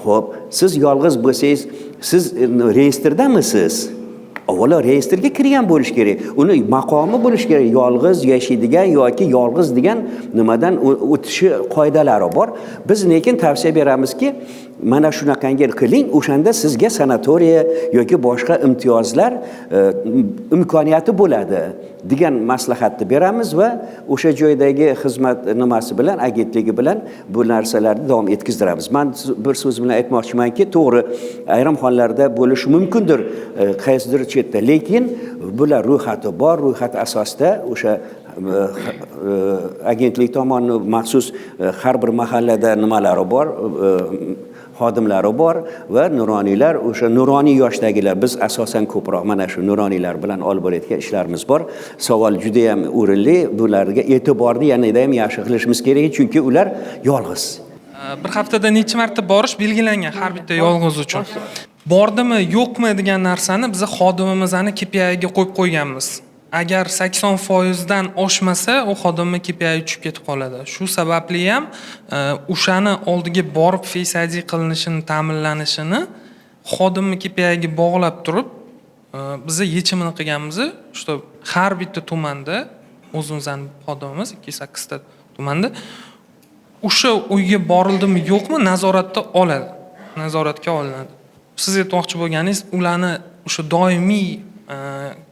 S3: Xo'p, siz yolg'iz bo'lsangiz, siz reyestrdamisiz? Avvalo reyestrga kirgan bo'lish kerak. Uni maqomi bo'lish kerak. Yolg'iz yashaydigan yoki yolg'iz degan nimadan o'tishi qoidalari bor. Biz lekin tavsiya beramizki, mana shunaqangi qiling, o'shanda sizga sanatoriya yoki boshqa imtiyozlar imkoniyati bo'ladi degan maslahatni beramiz va o'sha joydagi xizmat nimasi bilan, agentligi bilan bu narsalarni davom etkazdiramiz. Men bir so'z bilan aytmoqchimanki, to'g'ri, ayrim hollarda bo'lishi mumkindir, qaysidir chetda, lekin bular ro'yxati bor, ro'yxat asosida o'sha agentlik tomonidan maxsus har bir mahallada nimalari bor, xodimlari bor va nuroniylar, o'sha nuroniy yoshdagilar, biz asosan ko'proq mana shu nuroniylar bilan olib borayotgan ishlarimiz bor. Savol juda ham o'rinli, bularga e'tiborni yanada ham yaxshi qilishimiz kerak, chunki ular yolg'iz.
S7: Bir haftada necha marta borish belgilangan har bitta yolg'iz uchun. Bordimi, yo'qmi degan narsani biz xodimimizni KPIga qo'yib qo'yganmiz. Agar 80% dan oshmasa, u xodimning KPI tushib ketib qoladi. Shu sababli ham o'shani oldiga borib Face ID qilinishini ta'minlanishini xodimning KPIga bog'lab turib, biz yechimini qilganmiz, что har bitta tumanda o'zimizning xodimimiz 208 ta tumanda o'sha uyga borildimi yo'qmi nazoratda oladi. Nazoratga olinadi. Siz aytmoqchi bo'lganingiz, ularni o'sha doimiy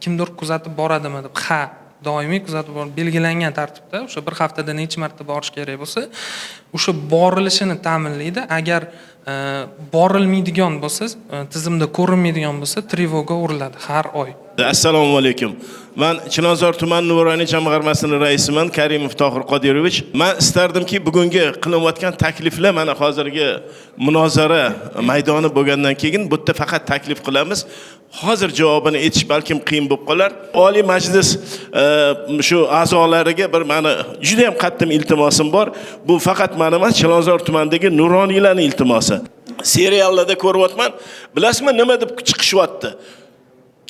S7: kimdir kuzatib boradimi deb, ha, doimiy kuzatib borib, belgilangan tartibda o'sha bir haftada necha marta borish kerak bo'lsa, o'sha borilishini ta'minlaydi. Agar borilmaydigan bo'lsa, tizimda ko'rinmaydigan bo'lsa, trevoga uriladi har oy.
S12: Assalomu alaykum. Man Chilonzor tuman Nuroniy jamg'armasining raisiman, Karimov Tohir Qodirovich. Man istardimki, bugungi qilinayotgan takliflar mana hozirgi munozara maydoni bo'lgandan keyin bu yerda faqat taklif qilamiz. Hozir javobini aytish balkim qiyin bo'lib qolar. Oliy Majlis shu a'zolariga bir mani juda ham qattiq iltimosim bor. Bu faqat meni emas, Chilonzor tumanidagi nuroniylarning iltimosi. Seriallarda ko'ryapman. Bilasizmi nima deb chiqishyapti?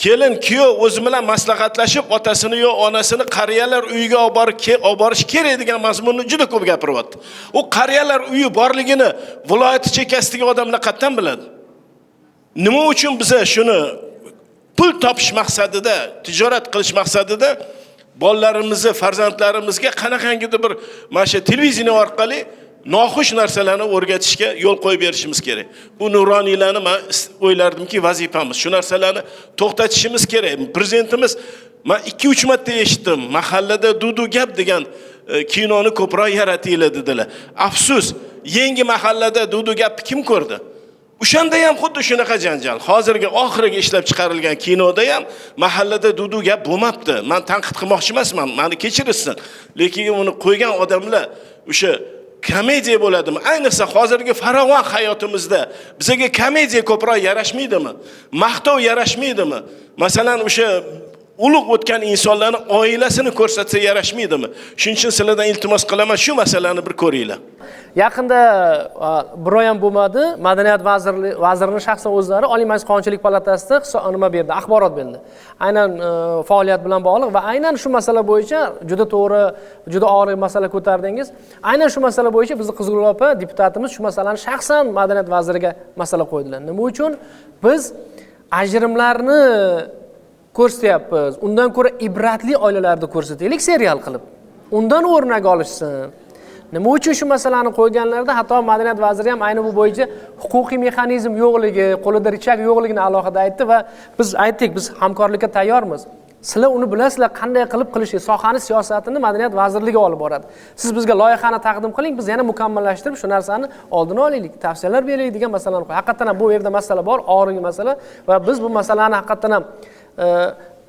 S12: Kelin kuyov o'zi bilan maslahatlashib otasini yo onasini qariyalar uyiga olib borish kerak degan mazmunni juda ko'p gapiryapti. U qariyalar uyi borligini viloyat chekkasidagi odamlar qayerdan biladi? Nima uchun biza shuni pul topish maqsadida, tijorat qilish maqsadida bolalarimizni, farzandlarimizga qanaqangidir bir mana shu televideniye orqali noxush narsalarni o'rgatishga yo'l qo'yib berishimiz kerak. Bu nuroniylarni men o'ylardimki vazifamiz. Shu narsalarni to'xtatishimiz kerak. Prezidentimiz men 2-3 marta eshitdim, mahallada dudu gap degan kinoni ko'proq yaratinglar dedilar. Afsus, yangi mahallada dudu gapni kim ko'rdi? O'shanda ham xuddi shunaqa janjal. Hozirgi oxirgi ishlab chiqarilgan kinoda ham mahallada dudu gap bo'lmabdi. Men tanqid qilmoqchi emasman, meni kechirishsin. Lekin uni qo'ygan odamlar o'sha komediya bo'ladimi? Ayniqsa hozirgi farovon hayotimizda bizga komediya ko'proq yarashmaydimi? Maqtov yarashmaydimi? Masalan, o'sha ulug' o'tgan insonlarning oilasini ko'rsatsa yarashmaydimi? Shuning uchun sizlardan iltimos qilaman, shu masalani bir ko'ringlar.
S2: Yaqinda bir oy ham bo'lmadi, Madaniyat vazirining shaxsan o'zlari Oliy Majlis Qonunchilik palatasida nima berdi, axborot berdi. Aynan faoliyat bilan bog'liq va aynan shu masala bo'yicha juda to'g'ri, juda og'ir masala ko'tardingiz. Aynan shu masala bo'yicha bizni Qizgul opa deputatimiz shu masalani shaxsan Madaniyat vaziriga masala qo'ydilar. Nima uchun biz ajrimlarni ko'rsatyapmiz? Undan ko'ra ibratli oilalarni ko'rsataylik serial qilib. Undan o'rnak olishsin. Nima uchun shu masalani qo'yganlarida hatto Madaniyat vaziri ham ayni bu bo'yicha huquqiy mexanizm yo'qligi, qo'lida richak yo'qligini alohida aytdi va biz aytdik, biz hamkorlikka tayyormiz. Sizlar uni bilasizlar, qanday qilib qilishi, sohani siyosatini Madaniyat vazirligi olib boradi. Siz bizga loyihani taqdim qiling, biz yana mukammallashtirib shu narsani oldini olaylik, tavsiyalar beraylik degan masalani qo'y. Haqiqatan ham bu yerda masala bor, og'ir masala va biz bu masalani haqiqatan ham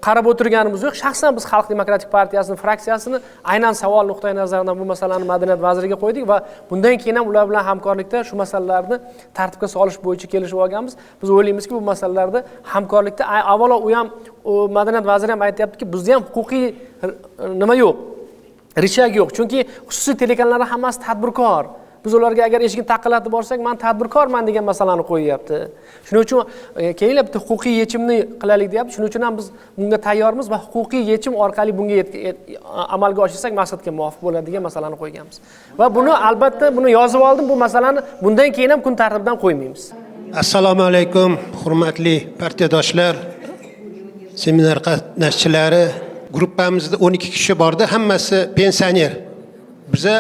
S2: qarab o'tirganimiz yo'q. Shaxsan biz Xalq demokratik partiyasining fraksiyasini aynan savol nuqtai nazaridan bu masalani Madaniyat vaziriga qo'ydik va bundan keyin ham ular bilan hamkorlikda shu masalalarni tartibga solish bo'yicha kelishib olganmiz. Biz o'ylaymizki, bu masalalarda hamkorlikda avvalo u ham Madaniyat vaziri ham aytayaptiki, bizda ham huquqiy nima yo'q, richak yo'q. Chunki xususiy telekanallar hammasi tadbirkor. Biz ularga agar eshikni taqillatib borsak, men tadbirkorman degan masalani qo'yyapti. Shuning uchun kelinglar bitta huquqiy yechimni qilaylik deyapti. Shuning uchun ham biz bunga tayyormiz va huquqiy yechim orqali bunga amalga oshirsak maqsadga muvofiq bo'ladi degan masalani qo'yganmiz. Va buni albatta buni yozib oldim, bu masalani bundan keyin ham kun tartibidan qo'ymaymiz.
S13: Assalomu alaykum, hurmatli partiyadoshlar, seminar qatnashchilari. Gruppamizda 12 kishi bordi, hammasi pensioner. Biza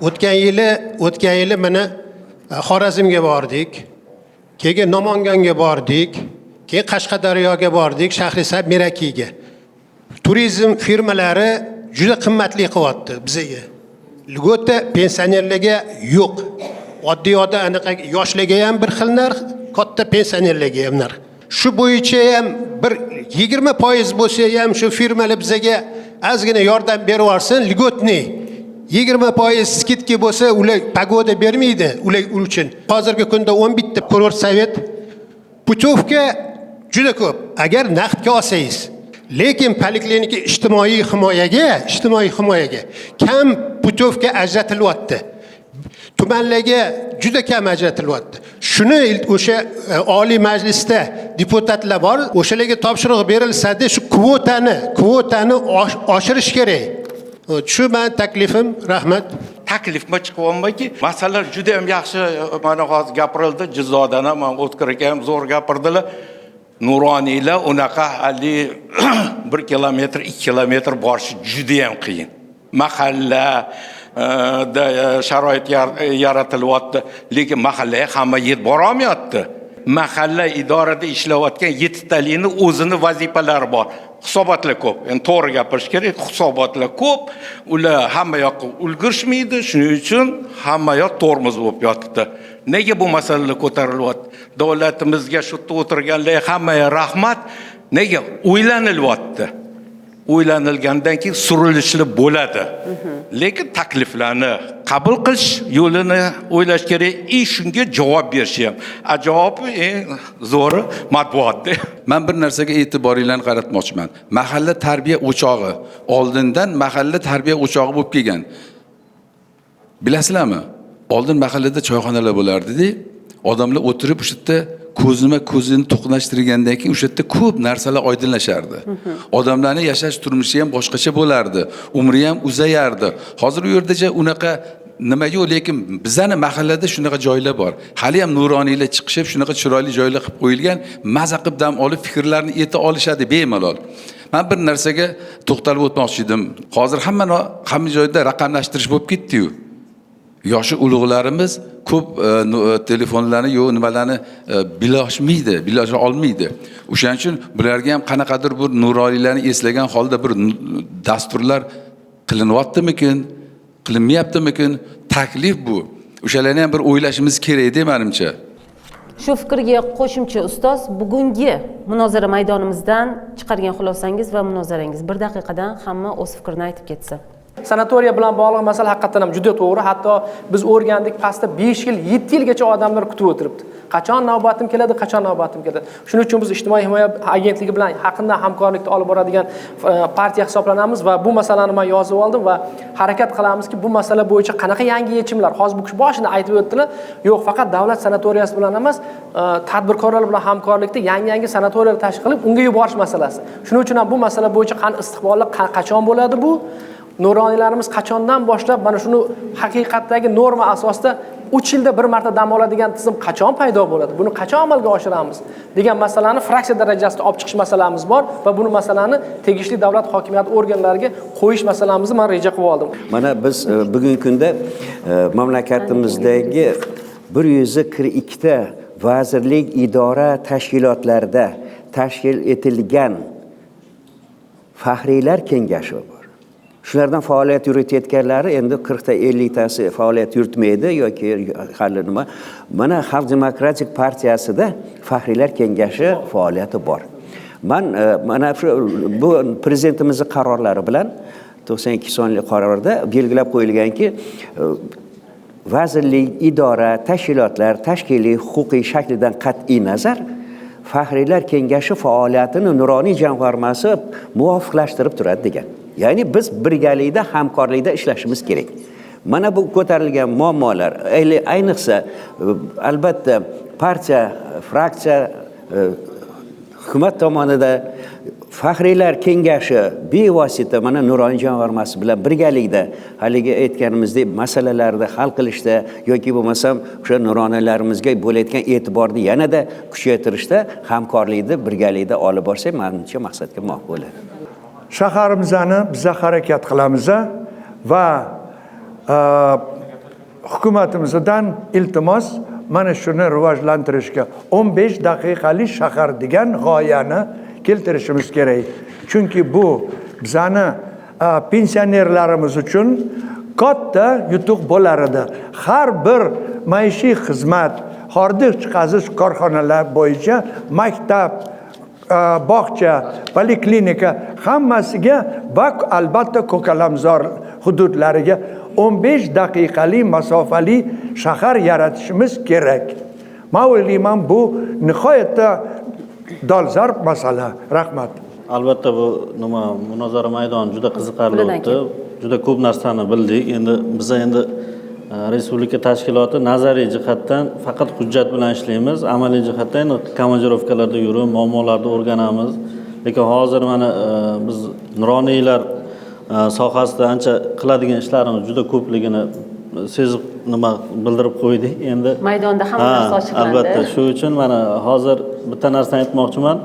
S13: o'tgan yili mana Xorazmga bordik, keyin Namanganga bordik, keyin Qashqadaryoga bordik, Shahrisabz Merakiga. Turizm firmalari juda qimmatli qilyapti bizga. Lgota pensionerlarga yo'q. Oddiy odam anaqa yoshlarga ham bir xil narx, katta pensionerlarga ham narx. Shu bo'yicha ham bir 20% bo'lsa ham shu firmalar bizga ozgina yordam berib yuborsin, lgotni. 20% skidka bo'lsa, ular pagoda bermaydi ular uchun. Hozirgi kunda 11 ta kurort sovet putyovka juda ko'p agar naqdga olsangiz. Lekin poliklinika ijtimoiy himoyaga kam putyovka ajratilyapti. Tumanlarga juda kam ajratilyapti. Shuni o'sha Oliy Majlisda deputatlar bor, o'shalarga topshiriq berilsa-da shu kvotani oshirish kerak. Shu men taklifim, rahmat.
S14: Taklifmi chiqyapmanki, masalalar juda ham yaxshi, mana hozir gapirildi, Jizzodan ham, O'tkir aka ham zo'r gapirdilar. Nuroniylar unaqa hali 1 kilometr, 2 kilometr borish juda ham qiyin. Mahalla sharoit yaratilyapti, lekin mahallaga hamma yetib bora olmayapti. Mahalla idorada ishlayotgan 7 talikni o'zini vazifalari bor. Hisobotlar ko'p. Endi to'g'ri gapirish kerak, hisobotlar ko'p. Ular hamma yoqqa ulgurishmaydi, shuning uchun hamma yoq tormoz bo'lib yotibdi. Nega bu masalalar ko'tarilyapti? Davlatimizga shu yerda o'tirganlarga hammaga rahmat. Nega o'ylanilyapti? O'ylanilgandan keyin surilishli bo'ladi. Lekin takliflarni qabul qilish yo'lini o'ylash kerak, и shunga javob berish ham. A javobi eng zo'ri matbuotda.
S15: Man bir narsaga e'tiboringlarni qaratmoqchiman. Mahalla tarbiya o'chog'i oldindan mahalla tarbiya o'chog'i bo'lib kelgan. Bilasizlarmi? Oldin mahallada choyxonalar bo'lardi-da. Odamlar o'tirib o'sha yerda ko'zima ko'zini to'qnashtirgandan keyin o'sha yerda ko'p narsalar oydinlashardi. Odamlarning yashash turmushi ham boshqacha bo'lardi, umri ham uzayardi. Hozir u yerdacha unaqa nima yo'q, lekin bizani mahallada shunaqa joylar bor. Hali ham nuroniylar chiqishib, shunaqa chiroyli joylar qilib qo'yilgan, maza qilib dam olib fikrlarni eta olishadi bemalol. Men bir narsaga to'xtalib o'tmoqchi edim. Hozir hamma joyda raqamlashtirish bo'lib ketdi-yu. Yoshi ulug'larimiz ko'p telefonlarni yo nimalarni bilashmaydi, bilasha olmaydi. O'shaning uchun bularga ham qanaqadir bir nuroniylarni eslagan holda bir dasturlar qilinyaptimikin, qilinmayaptimikin? Taklif bu. O'shalarni ham bir o'ylashimiz kerak-da menimcha.
S1: Shu fikrga qo'shimcha ustoz, bugungi munozara maydonimizdan chiqargan xulosangiz va munozarangiz bir daqiqadan hamma o'z fikrini aytib ketsa.
S2: Sanatoriya bilan bog'liq masala haqiqatan ham juda to'g'ri. Hatto biz o'rgandik, pastda 5 yil, 7 yilgacha odamlar kutib o'tiribdi. Qachon navbatim keladi, qachon navbatim keladi. Shuning uchun biz Ijtimoiy himoya agentligi bilan yaqindan hamkorlikda olib boradigan partiya hisoblanamiz va bu masalani men yozib oldim va harakat qilamizki, bu masala bo'yicha qanaqa yangi yechimlar. Hozir bu kishi boshida aytib o'tdilar, yo'q, faqat davlat sanatoriyasi bilan emas, tadbirkorlar bilan hamkorlikda yangi-yangi sanatoriyalar tashkil qilib, unga yuborish masalasi. Shuning uchun ham bu masala bo'yicha qani istiqbolli qachon bo'ladi bu? Nuroniylarimiz qachondan boshlab mana shuni haqiqatdagi norma asosida 3 yilda bir marta dam oladigan tizim qachon paydo bo'ladi? Buni qachon amalga oshiramiz degan masalani fraksiya darajasida olib chiqish masalamiz bor va buni masalani tegishli davlat hokimiyati organlariga qo'yish masalamizni men reja qilib oldim.
S3: Mana biz bugungi kunda mamlakatimizdagi 142 ta vazirlik, idora, tashkilotlarda tashkil etilgan faxriylar kengashi bor. Shulardan faoliyat yuritayotganlari endi 40 ta 50 tasi faoliyat yuritmaydi yoki hali nima. Mana Xalq demokratik partiyasida faxriylar kengashi faoliyati bor. Man mana bu prezidentimizning qarorlari bilan 92 sonli qarorda belgilab qo'yilganki, vazirlik, idora, tashkilotlar tashkiliy huquqiy shaklidan qat'iy nazar faxriylar kengashi faoliyatini nuroniy jamg'armasi muvofiqlashtirib turadi degan. Ya'ni biz birgalikda, hamkorlikda ishlashimiz kerak. Mana bu ko'tarilgan muammolar, ayniqsa albatta partiya, fraksiya, hukumat tomonida faxriylar kengashi bevosita mana nuroniy jamg'armasi bilan birgalikda haligi aytganimizdek masalalarni hal qilishda yoki bo'lmasam o'sha nuroniylarimizga bo'layotgan e'tiborni yanada kuchaytirishda hamkorlikni birgalikda olib borsak, menimcha maqsadga muvofiq bo'ladi.
S4: Shaharimizni biza harakat qilamiz va hukumatimizdan iltimos mana shuni rivojlantirishga 15 daqiqalik shahar degan g'oyani keltirishimiz kerak. Chunki bu bizani pensionerlarimiz uchun katta yutuq bo'lar edi. Har bir maishiy xizmat, hordiq chiqarish korxonalar bo'yicha maktab, bog'cha, poliklinika hammasiga va albatta ko'kalamzor hududlariga 15 daqiqalik masofali shahar yaratishimiz kerak. Men o'ylayman bu nihoyatda dolzarb masala. Rahmat.
S5: Albatta bu nima munozara maydoni juda qiziqarli o'tdi. Juda ko'p narsani bildik. Endi biz endi respublika tashkiloti nazariy jihatdan faqat hujjat bilan ishlaymiz, amaliy jihatdan endi komandirovkalarda yurib, muammolarni o'rganamiz. Lekin hozir mana biz nuroniylar sohasida ancha qiladigan ishlarimiz juda ko'pligini sezib nima bildirib qo'ydik. Endi
S1: maydonda hamma narsa ochiqlandi.
S5: Albatta, shu uchun mana hozir bitta narsani aytmoqchiman.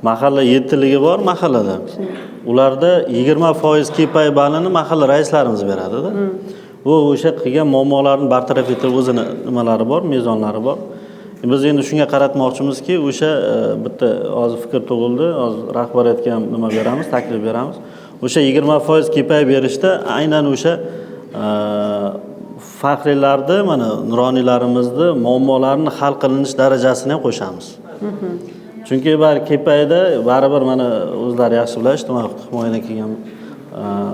S5: Mahalla yettiligi bor mahallada. Ularda 20% KPI balini mahalla raislarimiz beradi-da. Bu o'sha qilgan muammolarni bartaraf etib o'zini nimalari bor, mezonlari bor. Biz endi shunga qaratmoqchimizki, o'sha bitta hozir fikr tug'ildi, hozir rahbariyatga ham nima beramiz, taklif beramiz. O'sha 20% KPI berishda aynan o'sha faxriylarni, mana nuroniylarimizni muammolarini hal qilinish darajasini ham qo'shamiz. Chunki bari KPIda baribir mana o'zlari yaxshi biladi, ijtimoiy huquq himoyadan kelgan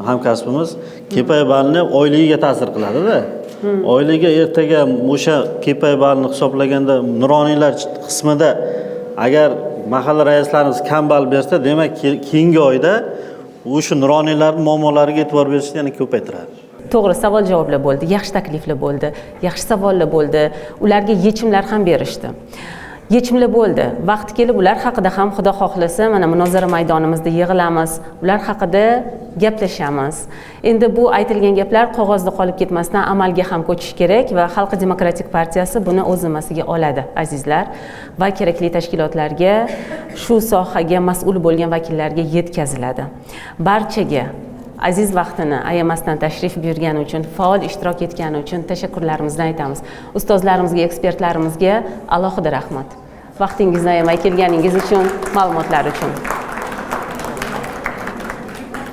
S5: hamkasbimiz KPI ballni oyligiga ta'sir qiladida. Oyligiga ertaga o'sha KPI ballni hisoblaganda nuroniylar qismida agar mahalla raislarimiz kam ball bersa, demak keyingi oyda o'sha nuroniylarning muammolariga e'tibor berishni yana ko'paytiradi.
S1: To'g'ri, savol javoblar bo'ldi, yaxshi takliflar bo'ldi, yaxshi savollar bo'ldi, ularga yechimlar ham berishdi. Yechimlar bo'ldi. Vaqti kelib ular haqida ham Xudo xohlasa mana munozara maydonimizda yig'ilamiz, ular haqida gaplashamiz. Endi bu aytilgan gaplar qog'ozda qolib ketmasdan amalga ham ko'chishi kerak va Xalq demokratik partiyasi buni o'z zimmasiga oladi, azizlar, va kerakli tashkilotlarga, shu sohaga mas'ul bo'lgan vakillarga yetkaziladi. Barchaga aziz vaqtini ayamasdan tashrif buyurgani uchun, faol ishtirok etgani uchun tashakkurlarimizni aytamiz. Ustozlarimizga, ekspertlarimizga alohida rahmat. Vaqtingizni ayamay kelganingiz uchun, ma'lumotlar uchun.